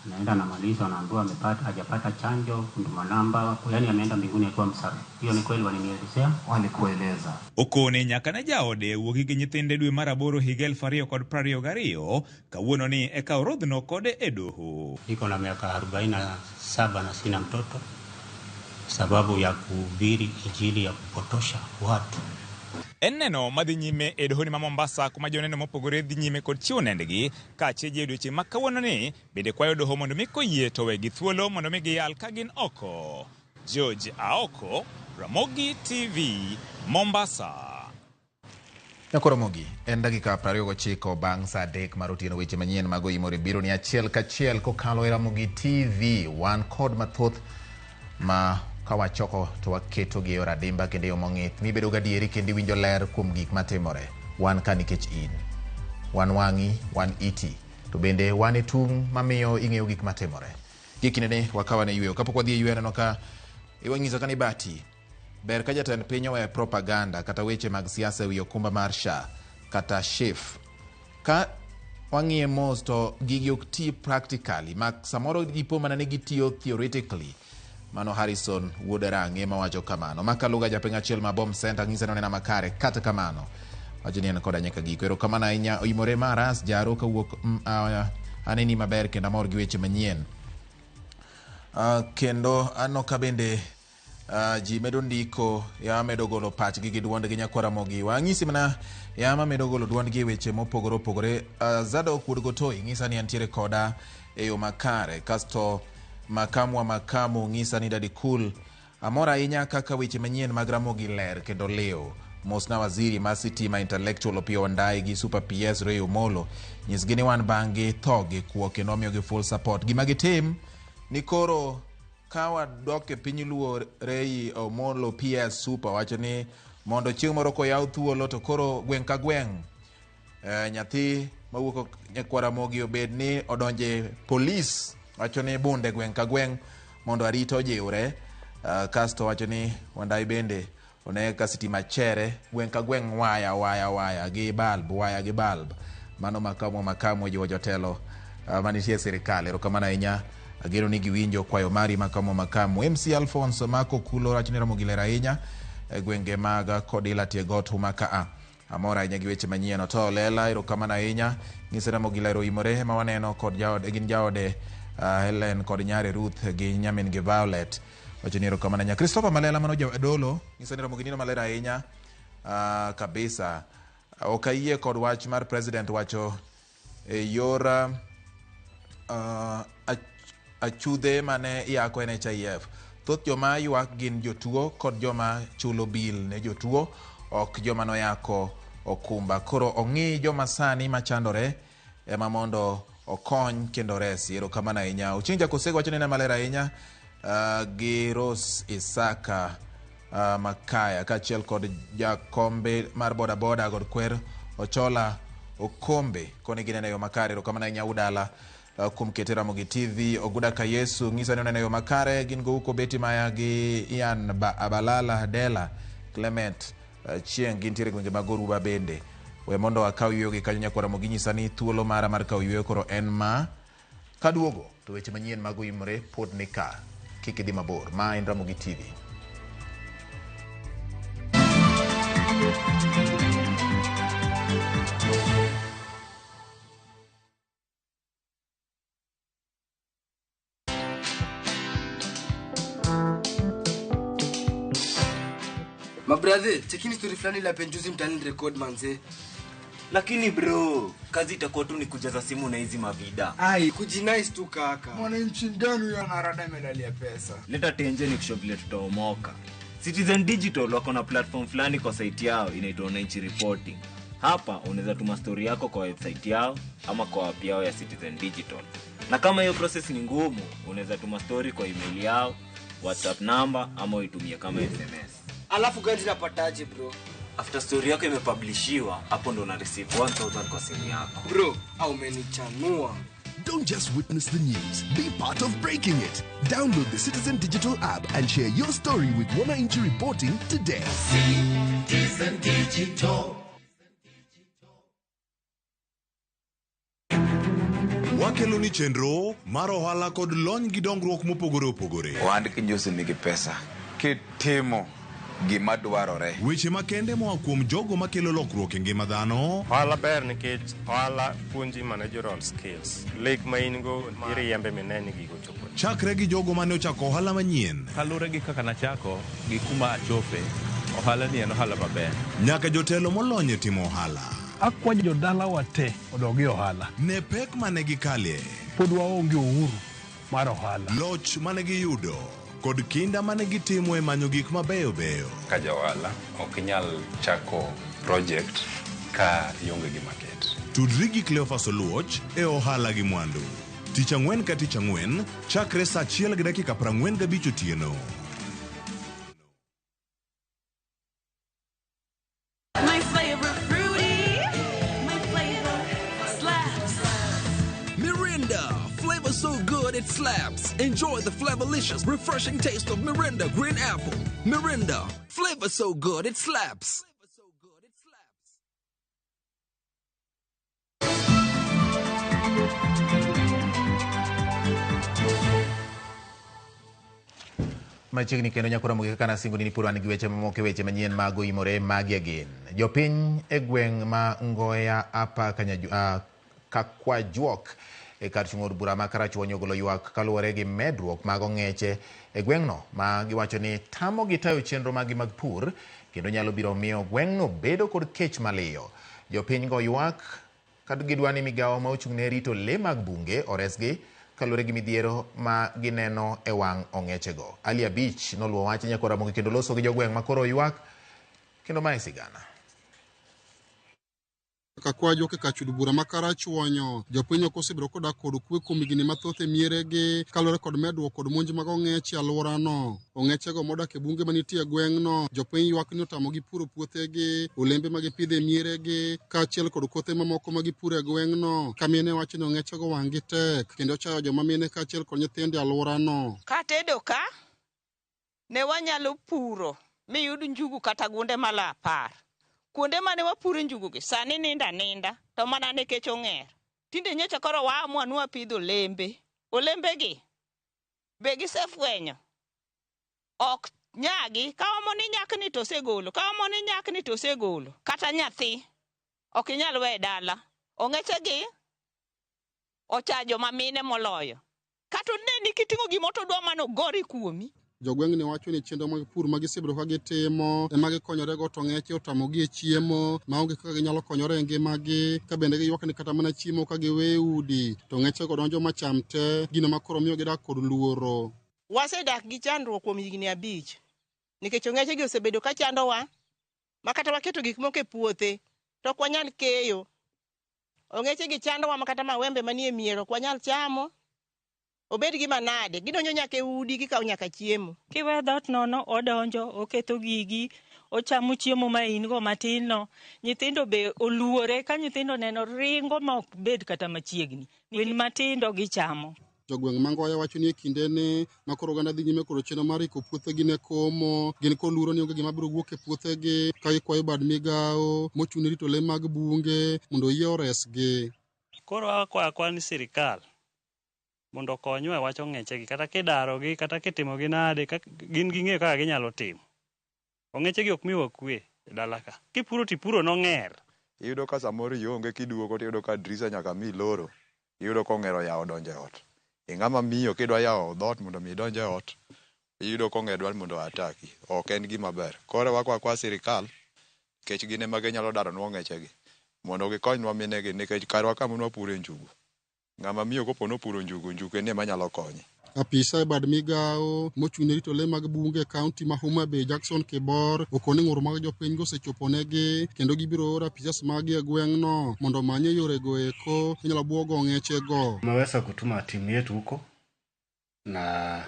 anaenda anamaliza, anaambiwa amepata hajapata chanjo, huduma namba, yaani ameenda mbinguni akiwa msafi. Hiyo ni kweli walinielezea? Walikueleza. Okone nyaka ne jaode wuogi gi nyithinde dwe mar aboro higa 2022 kawuono ni eka orodhno kode e doho. Niko na miaka 47 na sina mtoto, sababu ya kuhubiri injili ya kupotosha watu. En neno madhi nyime e dohoni ma Mombasa kuma joneno mopogore dhi nyime kod chiwo nendgi kaachiel gi odiochieng' ma kawuono ni bende kwayo doho mondo mi koyie to wegi thuolo mondo mi giyal ka gin oko. George Aoko, Ramogi TV, Mombasa. Nyakoromogi, en dakika 29 bang' saa 3 mar otieno. Weche manyien mag Oimore biro ni achiel kachiel kokalo e Ramogi TV. Wan kod mathoth ma kawachoko to waketo gi e yor adimba kendo e yo mong'ith mibedo gadieri kendo iwinjo ler kuom gik matimore. Wan ka nikech in. Wan wang'i, wan iti. To bende wan e tung' mamiyo ing'eyo gik matimore. Gie kindeni wakaw ane yweyo. Kapok wadhi e yweyo aneno ka iwang'iso ka ni bati. Ber ka jatend piny oweyo propaganda kata weche mag siasa ewi okumba mar SHA kata SHIF. Ka wang'iye mos to gigi ok ti practically, ma samoro dipo mana ni gitiyo theoretically. Mano Harrison wuod Rang'e mawacho kamano. Makaluga japiny achiel ma Bom Center ng'isa ni onena makare. Kata kamano, wacho ni en koda nyaka giko. Erokamano ahinya. Oimore Maras jaro kawuok aneni maber kendo amor gi weche manyien. Kendo aneno ka bende ji medo ndiko ya medo golo pachgi gi duondgi nyakwara Ramogi. Wang'isi mana ya medo golo duondgi e weche mopogore opogore. Zadok wuod Gotoi ng'isa ni antiere koda e yo makare. Kasto makamu wa makamu ng'isa ni Daddy Cool amor ahinya kaka weche manyien mag Ramogi ler kendo liw. Mosna waziri mar sitima intellectual Opiyo Wandayi gi Super PS Ray Omolo. Nyisgi ni wan bang' tho gi kuo kendo wamiyogi full support. Gima gitim ni koro ka wadok e piny Luo, Ray Omolo PS Super wacho ni mondo chieng' moro koyaw thuolo to koro gweng' ka gweng' nyathi mawuok nyakwar Ramogi obed ni odonje polis, wacho ni bunde gweng' ka gweng' mondo arita ojiwre. Kasto wacho ni Wandayi bende one ka sitima chere gweng' ka gweng' waya waya waya gi bulb waya gi bulb. Mano makamu makamu jiwo jotelo manitie e sirikal. Erokamano ahinya. Ageno ni giwinjo kwayo mari makamu makamu. MC Alphonse Mako Kulo wacho ni Ramogi ler ahinya e gwenge mag Kodila tie got Huma kaa. Amor ahinya gi weche manyien. Oto Lela erokamano ahinya. Ng'ise Ramogi ler oimore ma waneno kod jaode gin jaode Helen kod nyare Ruth gi nyamin gi Violet. Wacho ni erokamano ahinya. Christopher Malela mano jadolo ng'ise ni Ramogi nino maler ahinya kabisa. Ok ayie kod wach mar president wacho e yor achudhe mane iyako NHIF. Thoth joma ywak gin jotuo kod joma chulo bill ne jotuo, ok joma noyako okumba. Koro ong'i joma sani machandore ema mondo okony kendo resi. Erokamano ahinya. Ochieng' Jakosego wacho ni ne maler ahinya gi Rose Isaka Makaya kaachiel kod jakombe mar bodaboda kod kwer Ochola Okombe koni gineno yo makare. Erokamano ahinya udala kuom kete Ramogi TV. Oguda Kayesu ng'isa ni oneno yo makare. Gin go Uko Beti Maya gi Ian Abalala Dela Clement Chieng' gintiere gwenge mag Oruba bende. We mondo akaw yweyo gi kanyo nyakwar Ramogi nyisa ni thuolo mara mar kawo yweyo koro en ma kaduogo to weche manyien mag Oimore pod ni ka. Kik idhi mabor. Ma en Ramogi TV. Mabrother, chekini story fulani la penjuzi mtaani record manze. Lakini bro, kazi itakuwa tu ni kujaza simu na hizi mavida. Ai, kujinice tu kaka. Mwananchi gani huyo anarada medali ya pesa? Leta tenje ni kusho vile tutaomoka. Citizen Digital wako na platform fulani kwa site yao inaitwa Wananchi Reporting. Hapa unaweza tuma story yako kwa website yao ama kwa app yao ya Citizen Digital. Na kama hiyo process ni ngumu, unaweza tuma story kwa email yao, WhatsApp number ama uitumie kama SMS. Alafu gani napataje bro? After story yako imepublishiwa, hapo ndo una receive 1000 kwa simu yako. Bro, au umenichanua. Don't just witness the news, be part of breaking it. Download the Citizen Digital app and share your story with Wananchi Reporting today. Citizen Digital. Wakelo ni chenro mar ohala kod lony gi dongruok mopogore opogore. Ohand kinjosi nigi pesa kitimo gima dwarore. Weche makende moa kuom jogo makelo lokruok e ngima dhano. Ohala ber nikech ohala puonji managerial skills. Lek ma in go iriembe mine ni gigo chopo. Chakre gi jogo mane ochako ohala manyien. Kaluwore gi kaka nachako gi kuma achope, ohala ni en ohala maber. Nyaka jotelo molony e timo ohala. Akwayo jodalawa te odog e ohala. Ne pek mane gikalie. Pod waonge uhuru mar ohala. Loch mane giyudo kod kinda mane gitimo e manyo gik mabeyo beyo. Ka ja ohala ok inyal chako project ka ionge gi market. Tudri gi Cleophas Oluoch e ohala gi mwandu. Tich ang'wen ka tich ang'wen chakre saa 1:45 otieno. My flavor fruity, my flavor slaps. Mirinda, flavor so good it slaps. Enjoy the flavorlicious, refreshing taste of Mirinda Green Apple. Mirinda, flavor so good it slaps. Machiegni kendo nyakora mogi kaka nasingo ni pod wan gi weche mamoko e weche manyien mag oimore magi again. Jopiny e gweng' ma Ngoya apa Kakwajuok e kar chung' od bura ma Karachuonyo ogolo ywak kaluwore gi medruok mag ong'eche e gweng'no ma giwacho ni tamogi tayo chenro maggi mag pur kendo nyalo biro miyo gweng'no bedo kod kech maliyo. Jopiny go ywak ka gidwa ni migawo ma ochung' ne rito lee mag bunge oresgi kaluwore gi midhiero ma gineno e wang' ong'echego. Ali Abich noluwo wach nyakora mogi kendo loso gi jogweng' ma koro ywak kendo mae sigana. Kakwajuok e kar bura ma Karachuonyo, jopiny ok osebedo kodak kod kwe kuom higni mathoth e mieregi kaluwore kod medruok kod monj mag ong'eche e alworano. Ong'echego modak e bunge manitie e gweng'no, jopiny ywak ni otamogi puro puothegi, olembe ma gipidho e mieregi, kaachiel kod kothe mamoko ma gipuro e gweng'no. Ka mine wacho ni ong'echego wang'gi tek kendo chayo joma mine kaachiel kod nyithindo e alworano. Katedo ka, ne wanyalo puro miyud njugu kata gunde malo 10. Kuonde mane wapuro njugu gi sani ninda ninda to mana nikech ong'er. Tinde nyocha koro waamua ni wapidho olembe. Olembe gi be gisefwenyo ok nyagi. Ka omo ni nyakni to osegolo, ka omo ni nyakni to osegolo. Kata nyathi ok inyal weyo e dala. Ong'eche gi ochajo mamine moloyo. Kata oneni kiting'o gimoro to odwa mana ogori kuomi. Jogweng'ni wacho ni chenro mag pur ma gisebedo ka gitimo ema gikonyorego to ong'eche otamogi e chiemo maonge kaka ginyalo konyore e ngimagi, ka bende giywak ni kata mana chiemo ka giwe e udi to ong'echego donjo macham te, gino ma koro miyo gidak kod luoro. Wasedak gi chandruok kuom higni 5 nikech ong'echegi osebedo ka chandowa ma kata waketo gik moko e puothe to ok wanyal keyo. Ong'echegi chandowa ma kata mawembe manie mier ok wanyal chamo. Obed gima nade, gidonjo nyaka e udi, gikawo nyaka chiemo. Kiwe dhoot nono, odonjo, oketho gigi, ochamo chiemo ma in go matin no. Nyithindo be oluore, ka nyithindo neno ringo ma ok bed kata machiegni. Winy matindo gichamo. Jogweng' ma Ngoya wacho ni e kindeni ma koro oganda dhi nyime kod chenro mar iko puothegi ne komo, gin kod luoro ni onge gima biro wuok e puothegi ka gikwayo bad migawo mochung' ne rito lee mag bunge mondo oyie oresgi. Koro wakwayo akwa ni sirikal mondo okonywa e wach ong'echegi, kata kidarogi, kata kitimogi nade, gin ging'eyo kaka ginyalo timo. Ong'echegi ok miwa kwe e dala ka. Kipuro tipuro nong'er. Iyudo ka samoro ionge kiduogo tiyudo ka drisa nyaka mi loro. Iyudo ka ong'er oyawo donjo e ot. Ing'ama miyo kidwa yawo dhoot mondo mi idonj e ot, iyudo ka ong'er dwaro mondo ataki. Ok en gima ber. Koro wakwa kwa sirikal, nikech gin ema ginyalo daronwa ong'echegi, mondo gikonywa minegi nikech karwa kama nwapure njugu. Ng'ama miyo kopo nopuro njugu, njugu en ema nyalo konye. Apisa e bad migawo mochung' ne rito lee mag bunge e kaunti ma Homa Bay Jackson Kibor okone ng'ur mag jopiny go osechoponegi kendo gibiro oro apisas maggi e gweng'no mondo omanye yorego eko inyalo buogo ong'echego. Wameweza kutuma timu yetu huko na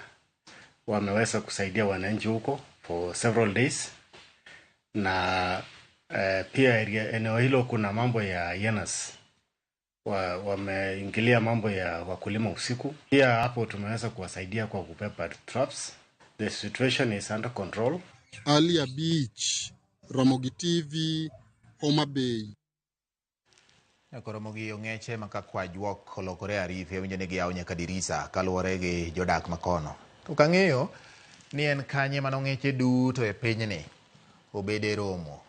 wameweza kusaidia wananchi huko for several days na pia eneo hilo kuna mambo ya hyenas. Wameingilia mambo ya wakulima usiku. Pia hapo tumeweza kuwasaidia kwa kupepa traps. The situation is under control. Alia Beach, Ramogi TV, Homa Bay. Koro gi ong'eche ma ka kwajuok olokore arife winjo ni giyawo nyaka dirisa kaluwore gi jodak makono. To kang'eyo ni en kanye mane ong'eche duto e pinyni obede romo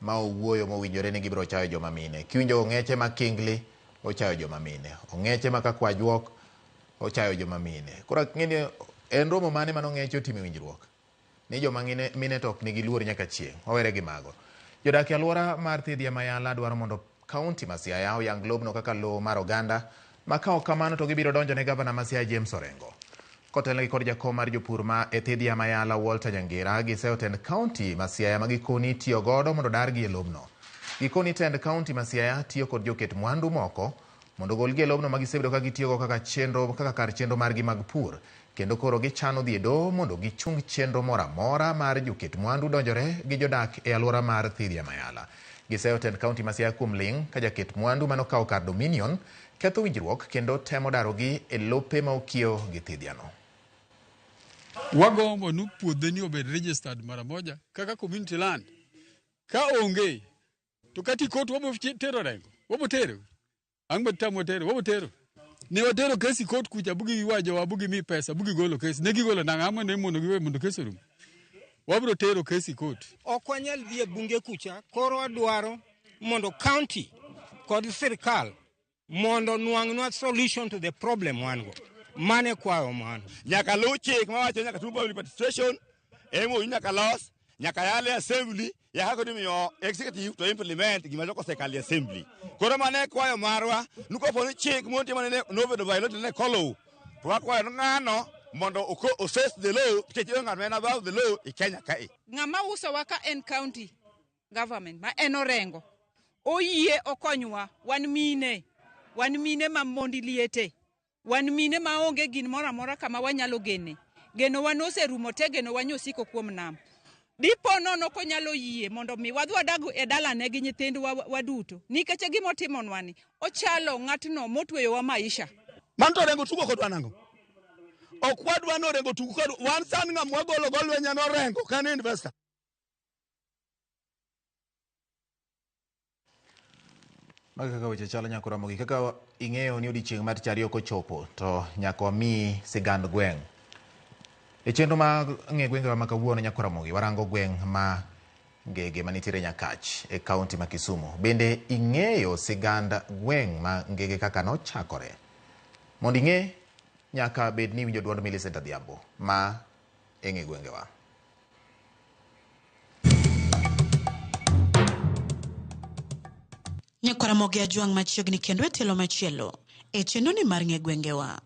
ma owuoyo mowinjore ni gibiro chayo joma mine. Kiwinjo ong'eche ma kingli ochayo joma mine. Ong'eche ma ka kwajuok ochayo joma mine. Koro ang'e ni en romo mane mane ong'eche otime winjruok ni joma mine to ok nigi luor nyaka chieng'. Wawere gi mago. Jodak e alwora mar Thidhia Mayala dwaro mondo kaunti ma Siaya oyang lobno kaka lowo mar oganda ma ka ok kamano to gibiro donjo ne gavana ma Siaya James Orengo. Kotelnegi kod jakom mar jopur ma e Thidhia Mayala Walter Nyangira giseyo tend kaunti ma Siaya ma gikoni tiyo godo mondo dargi e lobno. Gikoni tend kaunti ma Siaya tiyo kod joket mwandu moko mondo ogolgi e lobno ma gisebedo ka gitiyogo kaka chenro kaka kar chenro margi mag pur kendo koro gichano dhi e doho mondo gichung chenro moro amora mar joket mwandu donjore gi jodak e alwora mar Thidhia Mayala. Giseyo tend kaunti ma Siaya kuom ling' ka jaket mwandu manokawo kar Dominion ketho winjruok kendo temo darogi e lope ma okiewo gi Thidhiano. Wagombo ni puodheni obed registered mara moja kaka community land. Ka onge to kata ikot wabo tero Orengo, wabo tero. Ang' matamwa tero, wabo tero. Ne watero kesi kot kucha bugi wajowa bugi mi pesa bugi golo kesi. Ne gigolo nang'o ama ne mondo giwe mondo kesi orum. Wabro tero kesi kot. Ok wanyal dhi e bunge kucha, koro wadwaro mondo county kod sirkal mondo nwang'nwa solution to the problem wan go. Mano e kwayo mano. Nyaka luw chik mawacho nyaka tim public participation, MOU nyaka los, nyaka yal e assembly, yaka kod imiyo executive to implement gima jok osekalo e assembly. Koro mano e kwayo marwa, ni kopo ni chik montie mane nobedo violated ne kolow, to wakwayo ni ng'ano mondo o face the law, nikech onge ng'at ma en above the law e Kenya kae. Ng'ama usowa ka en county government ma en Orengo. Oyie okonywa, wan mine, wan mine ma mondi liete, wan mine ma onge gin moro amora kama wanyalo gene. Genowa noserumo te, genowa nyosiko kuom nam. Dipo nono konyalo yie mondo mi wadhi wadag e dalane gi nyithindwa waduto. Nikech gima otimonwa ni, ochalo ng'atno motweyowa maisha. Mano to Orengo tugo kodwa nang'o? Ok wadwa ni Orengo tug kodwa. Wan sani ng'ama wagolo go lweny en Orengo, ka en investor. Mago kaka weche chalo nyaka Ramogi. Kaka ing'eyo ni odiochieng' mar tich ariyo kochopo to nyaka wamiyi sigand gweng'. E chenro mag ng'e gwengewa ma kawuono nyaka Ramogi warango gweng' ma Ngege manitiere Nyakach e kaunti ma Kisumu. Bende ing'eyo sigand gweng' ma Ngege kaka nochakore? Mondo ing'e nyaka bed ni iwinjo duond Millicent Adhiambo ma e ng'e gwengewa. Nyakwaramogi Ajwang' machiegni kendo e tielo machielo e chenroni mar ng'e gwengewa.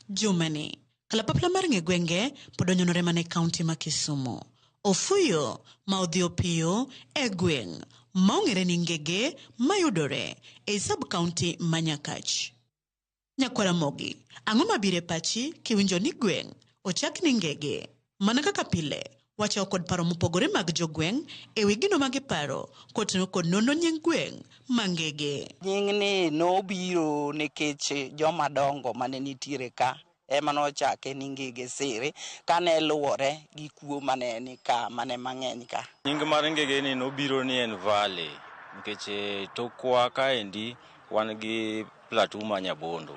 Jumani, kalapapla mar ng'e gwenge pod onyonore mana e kaunti ma Kisumu. Ofuyo ma odhi opiyo e gweng' ma ong'ere ni Ngege mayudore ei sub county ma Nyakach. Nyakwaramogi, ang'o mabiro e pachi kiwinjo ni gweng' ochak ni Ngege? Mana kaka pile, wachako kod paro mopogore mag jogweng' e wi gino ma giparo kotenore kod nonro nying gweng' ma Ngege. Nying ni nobiro nikech joma dongo mane nitiere ka ema nochake ni Ngege Sere kane luwore gi kuo mane ni ka mane mang'eny ka. Nying mar Ngege ni nobiro ni en valley nikech tokwa kaendi wan gi plateau ma Nyabondo.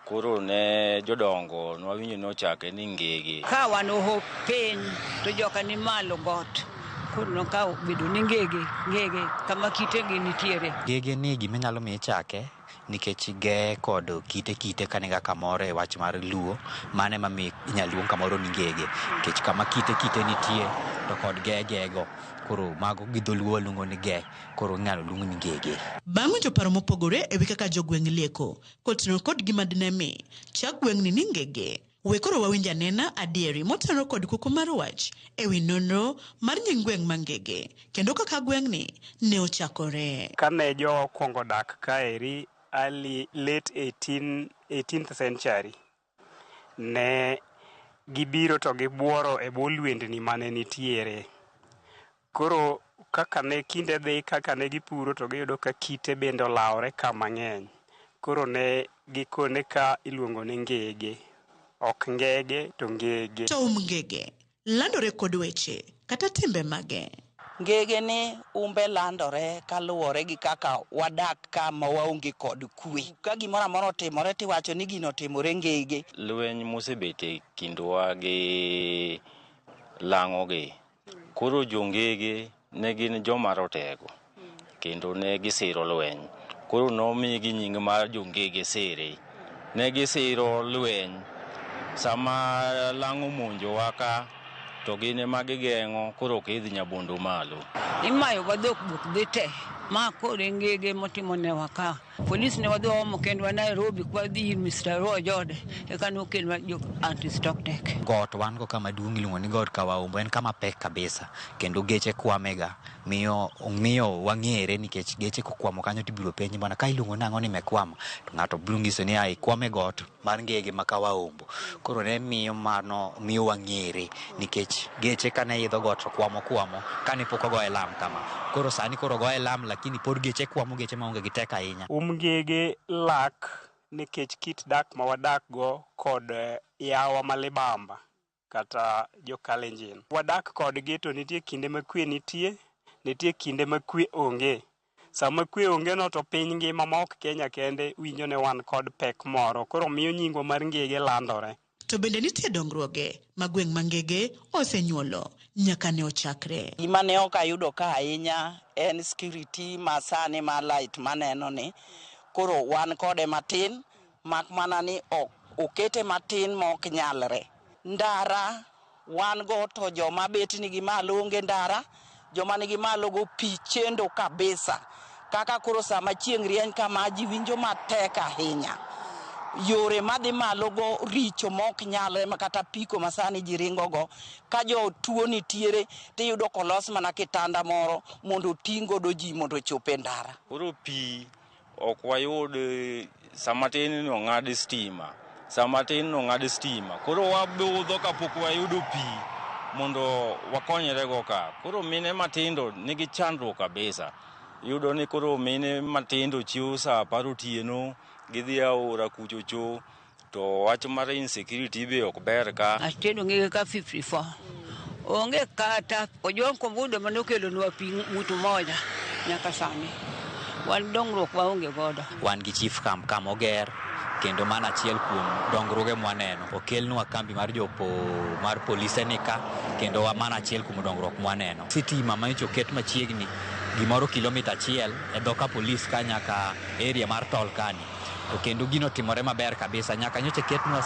Koro ne jodongo nwawinjo nochake ni Ngege. Ka wan oho piny to joka ni malo got. Koro nokawo bedo ni Ngege, Ngege kama kitegi nitiere. Ngege ni gima nyalo miyo ichake nikech ge kod kite kite kaniga kamoro e wach mar Luo, mano ema miyo inyalo luong kamoro ni Ngege nikech kama kite kite nitie to kod ge gego koro mago gi dholuo waluongo ni ge koro inyalo luong ni Ngege. Bang' winjo paro mopogore e wi kaka jogweng' lieko kotenore kod gima dine mi chak gweng'ni ni Ngege, we koro wawinj anena adieri motenore kod kuku mar wach e wi nonro mar nying gweng' ma Ngege kendo kaka gweng'ni ne ochakore. Kane jo okwongo dak kaeri early late 18th century, ne gibiro to gibuoro e bwo lwendni mane nitiere. Koro kaka ne kinde dhi kaka ne gipuro to giyudo ka kite bende olawore ka mang'eny. Koro ne gikone ka iluongo ni Ngege. Ok Ngege to Ngege. To um Ngege landore kod weche kata timbe mage. Ngege ni umbe landore kaluwore gi kaka wadak ka ma waonge kod kwe. Ka gimoro amora otimore tiwacho ni gino otimore Ngege. Lweny mosebet e kindwa gi lang'ogi. Koro jongege ne gin joma rotego kendo ne gisiro lweny. Koro nomigi nying mar jongege sere. Ne gisiro lweny. Sama lang'o monjowa ka to gin ema gigeng'o koro ok idh Nyabondo malo. Imayowa dhok dhok dhi te. Ma koro e ngege motimonewa ka. Polis ne wadhi waomo kendwa Nairobi kwadhi ir Mr. Roy Ojode eka nokelnwa jo anti stock tech. Got wan go kama duong' iluongo ni God Kawaumbo en kama pek kabisa kendo geche kwamega miyo miyo wang'ere nikech geche kokwamo kanyo tibiro penji bwana ka iluongo nang'o ni mekwama to ng'ato biro ng'iso ni ai kwame got mar Ngege ma Kawaumbo. Koro ne miyo mano miyo wang'ere nikech geche kane idho got to kwamo kwamo kane pok ogoye lam kama. Koro sani koro ogoye lam lakini pod geche kwamo geche maonge gi teko ahinya. Um Ngege lak nikech kit dak ma wadak go kod yawa ma libamba kata jo Kalenjin. Wadak kodgi to nitie kinde ma kwe nitie, nitie kinde ma kwe onge. Sama kwe onge no to piny ngima ma ok Kenya kende winjo ne wan kod pek moro. Koro miyo nyingwa mar Ngege landore. To bende nitie dongruoge ma gweng' ma Ngege osenyuolo nyaka ne ochakre. Gima ne ok ayudo ka ahinya en security ma sani ma light maneno ni koro wan kode matin mak mana ni ok okete matin ma ok nyalre. Ndara wan go to joma bet nigi malo onge ndara, joma nigi malo go pi chendo kabisa. Kaka koro sama chieng' rieny kama ji winjo matek ahinya. Yore madhi malo go richo mok nyalre ma kata apiko ma sani ji ringo go. Ka jotuo nitiere tiyudo kolos mana kitanda moro mondo oting' godo ji mondo ochop e ndara. Koro pi ok wayud sama tin ni ong'ad stima, sama tin ni ong'ad stima. Koro wabudho kapok wayudo pi mondo wakonyre go ka. Koro mine matindo nigi chandruok kabisa. Iyudo ni koro mine matindo chiewo sa 10 otieno gidhi aora kuchocho to wach mar insecurity be ok ber ka. Atedo ngege ka 54. Onge kata Ojwang' Kombudo mane okelonwa pi mutu moja nyaka sani. Wan dongruok waonge godo. Wan gi chief camp kama oger kendo mano achiel kuom dongruoge mwaneno. Okelnwa kambi mar jopo mar polise ni ka kendo mano achiel kuom dongruok mwaneno. Sitima manyocha oket machiegni gimoro kilomita 1 e dho ka polis ka nyaka area mar tol kani. To kendo gino timore maber kabisa nyaka nyocha ketnwa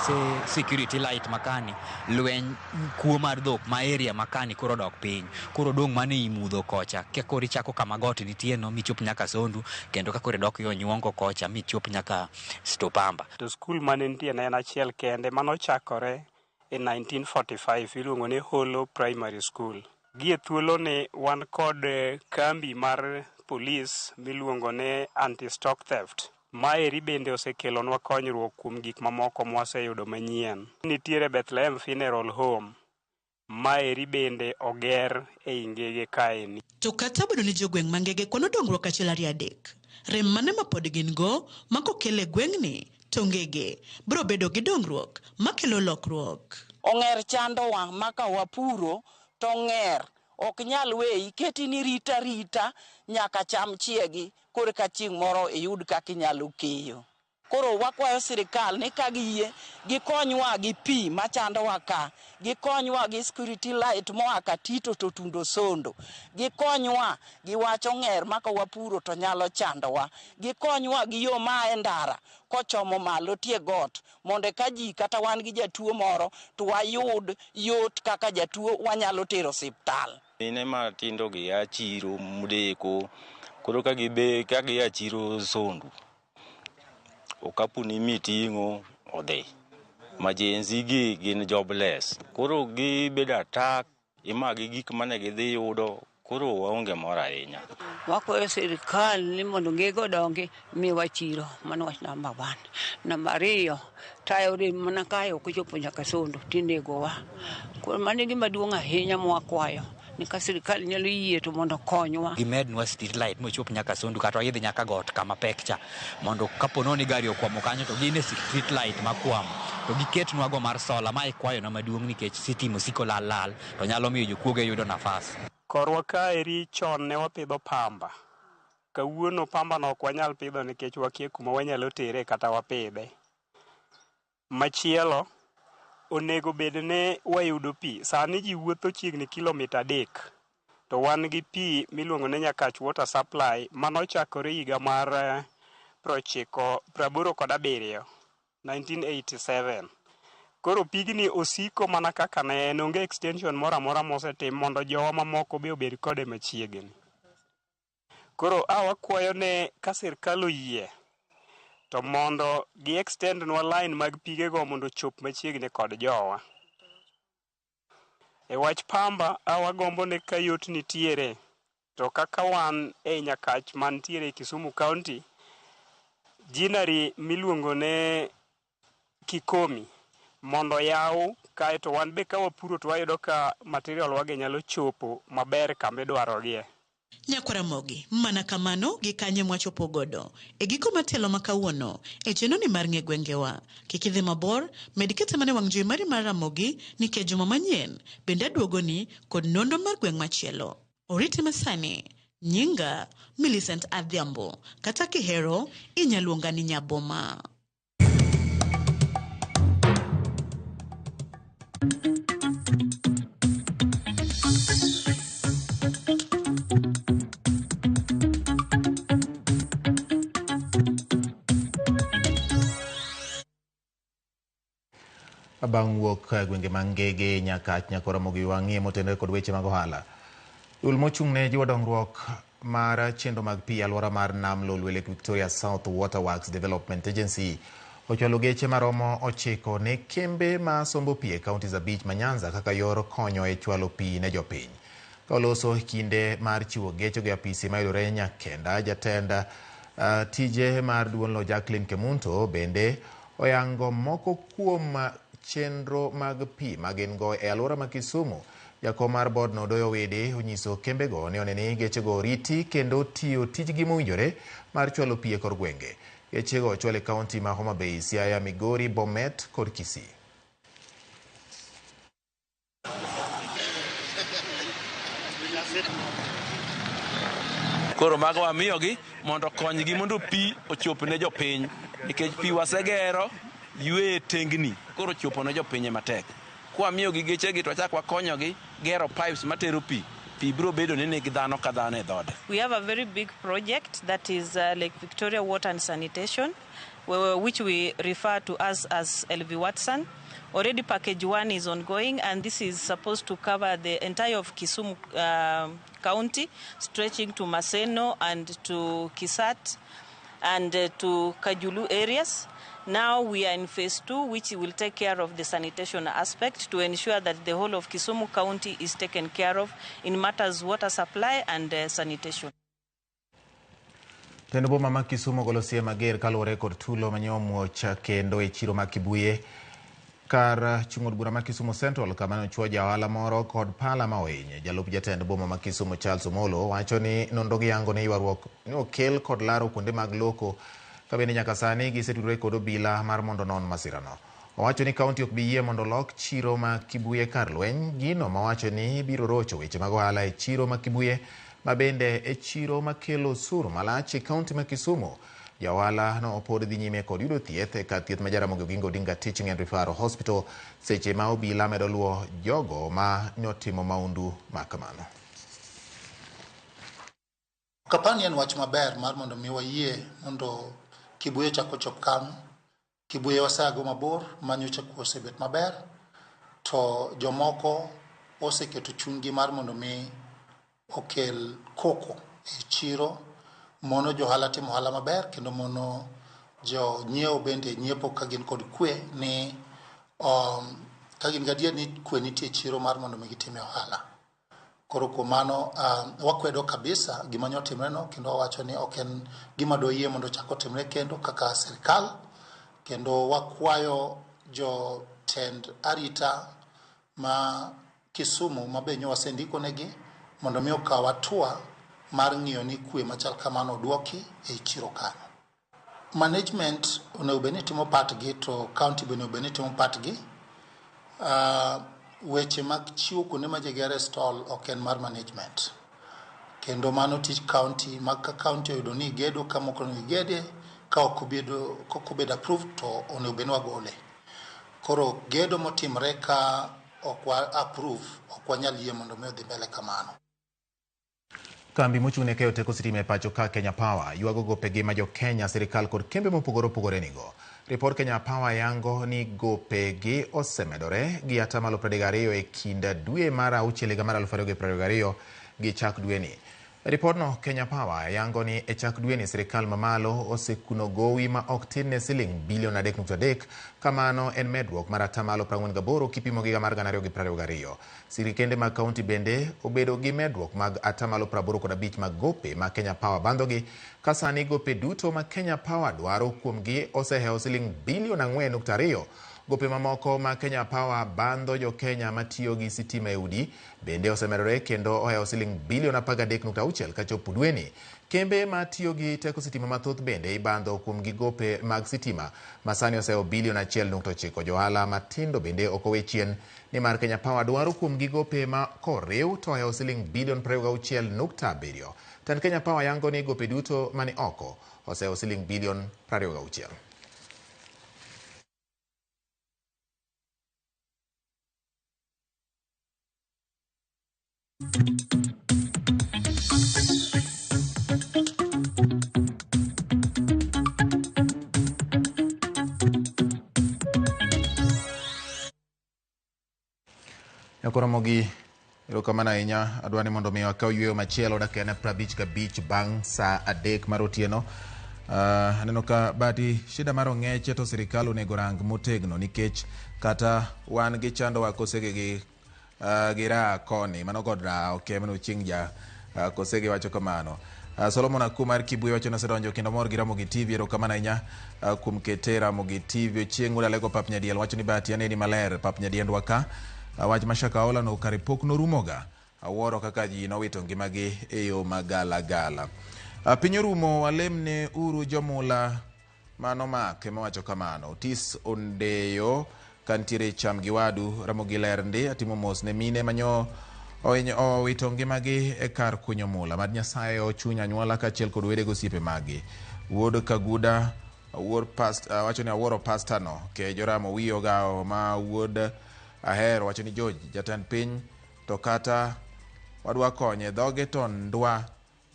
security light makani lweny kuo mar dhok ma area makani koro dok piny. Koro dong' mana ei mudho kocha ka koro ichako kama got nitie no michop nyaka Sondu kendo ka koro idok yo Nyuongo kocha michop nyaka Stopamba. To skul mane nitie ne en achiel kende manochakore e 1945 iluongo ni Holo Primary School. Gie thuolo ni wan kod kambi mar polis miluongo ni anti-stock theft. Maeri bende osekelonwa konyruok kuom gik mamoko mwaseyudo manyien. Nitiere Bethlehem Funeral Home. Maeri bende oger ei Ngege kaeni. To kata obedo ni jogweng' ma Ngege kwano dongruok 1 2 3, rem mane ma pod gin go ma kokel e gweng'ni to Ngege biro bedo gi dongruok makelo lokruok. Ong'er chandowa ma ka wapuro to ong'er ok nyal weyi keti ni rita rita nyaka cham chiegi korka chieng' moro iyud kaka inyalo keyo. Koro wakwayo sirikal ni ka giyie gikonywa gi pi machandowa ka, gikonywa gi security light moa Katito to tundo Sondo, gikonywa gi wach ong'er ma ka wapuro to nyalo chandowa, gikonywa gi yo maa e ndara kochomo malo tie got mondo ka ji kata wan gi jatuo moro to wayud yot kaka jatuo wanyalo tero osiptal. Mine matindo gi a chiro modeko koro ka gia chiro Sondu okapu ni miting'o odhi. Majenzi gi gin jobless. Koro gibedo attack imagi gik mane gidhi yudo koro waonge mor ahinya. Wakwayo sirikal ni mondo Ngege odongi miwa chiro, mano wach namba 1. Namba 2, tayo rem mana kae ok ochopo nyaka Sondo tinegowa. Koro mano e gima duong' ahinya mwakwayo. Ni ka sirikal nyalo yie to mondo okonywa. Gimednwa street light mochop nyaka Sondu kata waidh nyaka got kama pek cha mondo kapo ni gari okwamo kanyo to gin e street light makwamo to giketnwa go mar sola ma e kwayona maduong' nikech sitima osiko lal lal to nyalo miyo jokuoge yudo nafas. Korwa kaeri chon ne wapidho pamba. Kawuono pamba no ok wanyal pidho nikech wakia kuma wanyalo tere kata wapidhe. Machielo, onego bed ni wayudo pi. Sani ji wuotho chiegni kilomita 3 to wan gi pi miluongo ni Nyakach Water Supply manochakore higa mar 1987, 1987. Koro pigni osiko mana kaka ne en, onge extension moro amora mosetim mondo jowa mamoko be obed kode machiegni. Koro a wakwayo ne ka sirkal oyie to mondo gi extend nwa line mag pigego mondo ochop machiegni kod jowa. E wach pamba, a wagombo ni ka yot nitiere to kaka wan e Nyakach mantiere e Kisumu County, ginnery miluongo ne Kikomi mondo oyaw kaeto wan be ka wapuro to wayudo ka material wagi nyalo chopo maber kama idwarogie. Nyakwaramogi, mana kamano gi kanye mwachopo godo e giko matelo ma kawuono e chenro ni mar ng'e gwengewa. Kik idhi mabor, med kete mana e wang' jowi mari mar Ramogi nikech juma manyien bende aduogoni kod nonro mar gweng' machielo. Oriti masani, nyinga Millicent Adhiambo, kata kihero inyaluonga ni Nyaboma. Bang' wuok e gwenge mag Ngege, Nyakach, Nyakoromogi wang'iye motenore kod weche mag ohala. Duol mochung' ne jiwo dongruok mar chenro mag pi e alwora mar Nam Lolwe Lake Victoria South Water Works Development Agency ochwalo geche maromo 9 ne kembe ma sombo pi e counties 5 ma Nyanza kaka yor konyo e chwalo pi ne jopiny. Ka oloso kinde mar chiwo gechego e apisi mayudore Nyakenda, jatend tije mar duolno Jacqueline Kemunto bende oyango moko kuom chenro mag pi ma gin go e alwora ma Kisumu. Jakom mar board no Odoyo Wede onyiso kembego ni one ni gechego oriti kendo tiyo tijgi mowinjore mar chwalo pi e kor gwenge. Gechego ochwal e kaunti ma Homa Bay, Siaya, Migori, Bomet kod Kisii. Koro mago wamiyogi mondo okonygi mondo pi ochop ne jopiny, nikech pi wasegero ywe tengni, koro chopo ne jopiny ema tek. Kwamiyogi gechegi to wachak wakonyogi gero pipes matero pi, pi biro bedo ni nigi dhano ka dhano e dhode. We have a very big project that is Lake Victoria Water and Sanitation, which we refer to as LV Watson. Already package 1 is ongoing, and this is supposed to cover the entire of Kisumu County, stretching to Maseno and to Kisat and to Kajulu areas. Now we are in phase 2, which will take care of the sanitation aspect to ensure that the whole of Kisumu County is taken care of in matters water supply and sanitation. Tend boma ma Kisumu ogolo siem mager kaluwore kod tulo manye omuoch kendo e chiro ma Kibuye kar chung' od bura ma Kisumu Central kama ne ochuo ja ohala moro kod pala ma ohinye. Jalup jatend boma ma Kisumu Charles Omolo wacho ni nonro gi yango ni ywaruok ne okel kod laro kuonde mag loko ka bende nyaka sani gisetudore kod obila mar mondo onon masirano. Owacho ni kaunti ok bi yie mondo olok chiro ma Kibuye kar lweny, gino mawacho ni biro rocho weche mag ohala e chiro ma Kibuye ma bende e chiro makelo osuru malach e kaunti ma Kisumu. Ja ohala no pod dhi nyime kod yudo thieth e kar thieth ma Jaramogi Oginga Odinga Teaching and Referral Hospital seche ma obila medo luwo jogo ma notimo maundu ma kamano. Kapani en wach maber mar mondo mi wayie mondo Kibuye chak ochop kanyo. Kibuye waseago mabor manyocha kuo osebet maber, to jomoko oseketo chunygi mar mondo mi okel koko e chiro, mono jo ohala timo ohala maber kendo mono jo nyiewo bende nyiepo ka gin kod kwe ni ka gin gadier ni kwe nitie e chiro mar mondo mi gitime ohala. Koro kuom mano wakwedo kabisa gima nyo otimre no, kendo wawacho ni ok en gima doyie mondo ochak otimre kendo kaka sirikal, kendo wakwayo jotend arita ma Kisumu ma be nyo wasendiko negi mondo mi okaw hatua mar ng'iyo ni kwe machal kamano oduoki e chiro kanyo. Management onego bed ni timo part gi to county be onego bed ni timo part gi. Weche mag chiwo kuonde ma ji gere stall ok en mar management. Kendo mano tich county ma ka county oyudo ni gedo kama ok onego gigede ka ok obedo ka ok obedo approved to onego bed ni wagole. Koro gedo motimre ka ok wa approve ok wanyal yie mondo mi odhi mbele kamano. Kambi mochung' ne keyo teko sitima e pacho ka Kenya Power ywago gopegi ma jo Kenya, sirikal kod kembe mopogore opogore nigo. Ripod Kenya Power yango ni gopegi osemedore gi atamalo 32 e kind dwe mar auchiel higa mar 2022 gi chak dweni. E ripodno, Kenya Power yango ni e chak dweni sirikal mamalo osekuno gowi ma ok tin ne siling bilion 3.3 kamano en medruok mar atamalo 48 kipimo gi higa mar 2022. Sirikende mag kaunti bende obedo gi medruok mag atamalo 85 mag gope ma Kenya Power bandhogi ka sani gope duto ma Kenya Power dwaro kuomgi osehewo siling bilion 4.2. Gope mamoko ma Kenya Power bandho jo Kenya matiyo gi sitima e udi bende osemedore kendo ohewo siling bilion 13.6 kachopo dweni. Kembe matiyo gi teko sitima mathoth bende ibandho kuom gi gope mag sitima ma sani osehewo bilion 1.9. Johala matindo bende ok owe chien nimar Kenya Power dwaro kuom gi gope ma koriw to ohewo siling bilion 26.7. Tend Kenya Power yango ni gope duto mani oko osehewo siling bilion 26. Nyakoromogi erokamano ahinya adwa ni mondo mi akaw yweyo machielo dakika en 55 bang' saa 3 mar otieno. Aneno ka bati shida mar ong'eche to sirikal onego rang motegno nikech kata wan gi chandowa kosege gi gi raha koni mano god raha ok mano chieng' ja kosege wacho kamano. Solomon Aku mar Kibuye wacho ni osedonjo kendo mor gi Ramogi TV erokamano ahinya kuom kete Ramogi TV. Chieng' Udalego Pap Nyadiel wacho ni Bahati aneni maler Pap Nyadiendwa ka. Wach ma Shakahola no kare pok norumoga. Awuoro kaka ji nowito ngimagi e yo magalagala. Piny orumo walemne uru jomula manomak ema wacho kamano. Otis Ondeyo kantiere cham gi wadu Ramogi ler ndi atimo mos ne mine manyo owito ngimagi e kar kunyo mula. Mad Nyasaye ochuny anyuola kaachiel kod wede gosiepe maggi. Wuod Kaguda awuor past, wacho ni awuoro pasta no. Ke Joramo wiyo gawo ma wuod Ahero wacho ni George jatend piny to kata wadwa konye dhoge to ndwa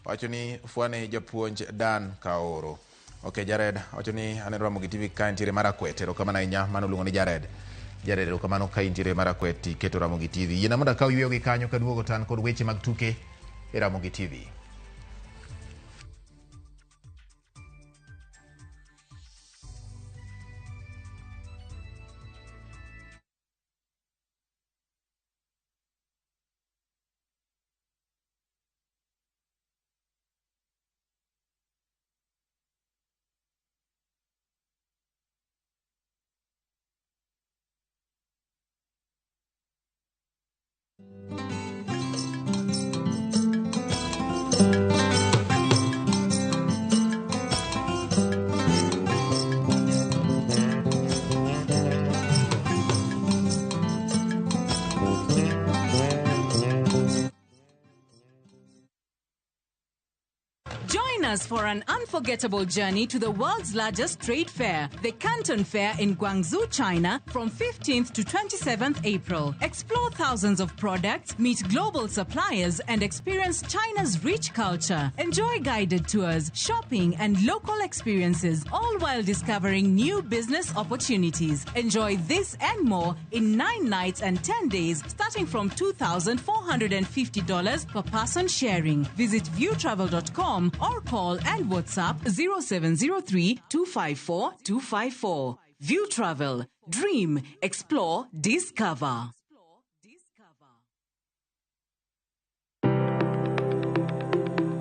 wacho ni fwane japuonj Dan Kaoro. Ok Jared wacho ni aneno Ramogi TV ka nitiere Marakwet erokamano ahinya mano luongo ni Jared. Jared erokamano ka intiere Marakwet iketo Ramogi TV. Yiena mondo akaw yweyo gi kanyo kaduogo to an kod weche mag tuke e Ramogi TV. Join us for an unforgettable journey to the world's largest trade fair, the Canton Fair in Guangzhou, China, from 15th to 27th April. Explore thousands of products, meet global suppliers, and experience China's rich culture. Enjoy guided tours, shopping, and local experiences, all while discovering new business opportunities. Enjoy this and more in 9 nights and 10 days, starting from $2,450 per person sharing. Visit viewtravel.com or call and WhatsApp 0703 254 254. View Travel. Dream, explore, discover.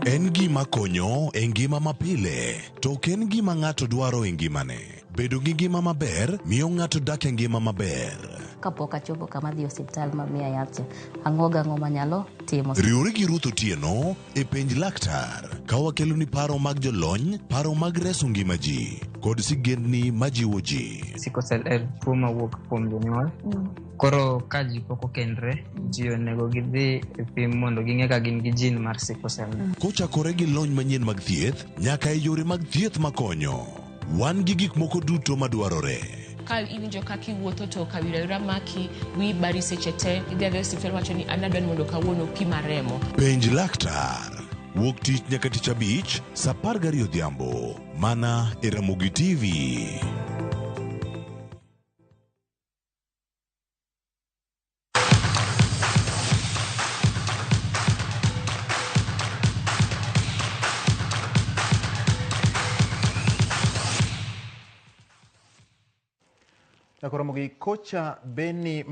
En gima konyo e ngima mapile, to ok en gima ng'ato dwaro e ngimane. Bedo gi ngima maber miyo ng'ato dak e ngima maber. Kapok achopo kama adhi e osiptal ma miya yath cha, ang'o gang'o manyalo timo. Riwri gi Ruth Otieno e Penj Laktar ka wakeloni paro mag jolony, paro mag reso ngima ji, kod sigendni majiwo ji. Sickle cell en tuo mawuok kuom jonyuol. Koro ka ji pok okendre, ji onego gidhi e pim mondo ging'e ka gin gi gene mar sickle cell. Kochakore gi lony manyien mag thieth nyaka e yore mag thieth makonyo, wan gi gik moko duto madwarore. Ka iwinjo kaka iwuotho to kawira wira maki, wiyi bari seche te, idhi adhiya e osiptal wacho ni an adwa ni mondo kawuono pima remo. Penj laktar. Wuok tich nyaka tich abich, saa 12 odhiambo, mana e Ramogi TV. Nyakoromogi kocha Beni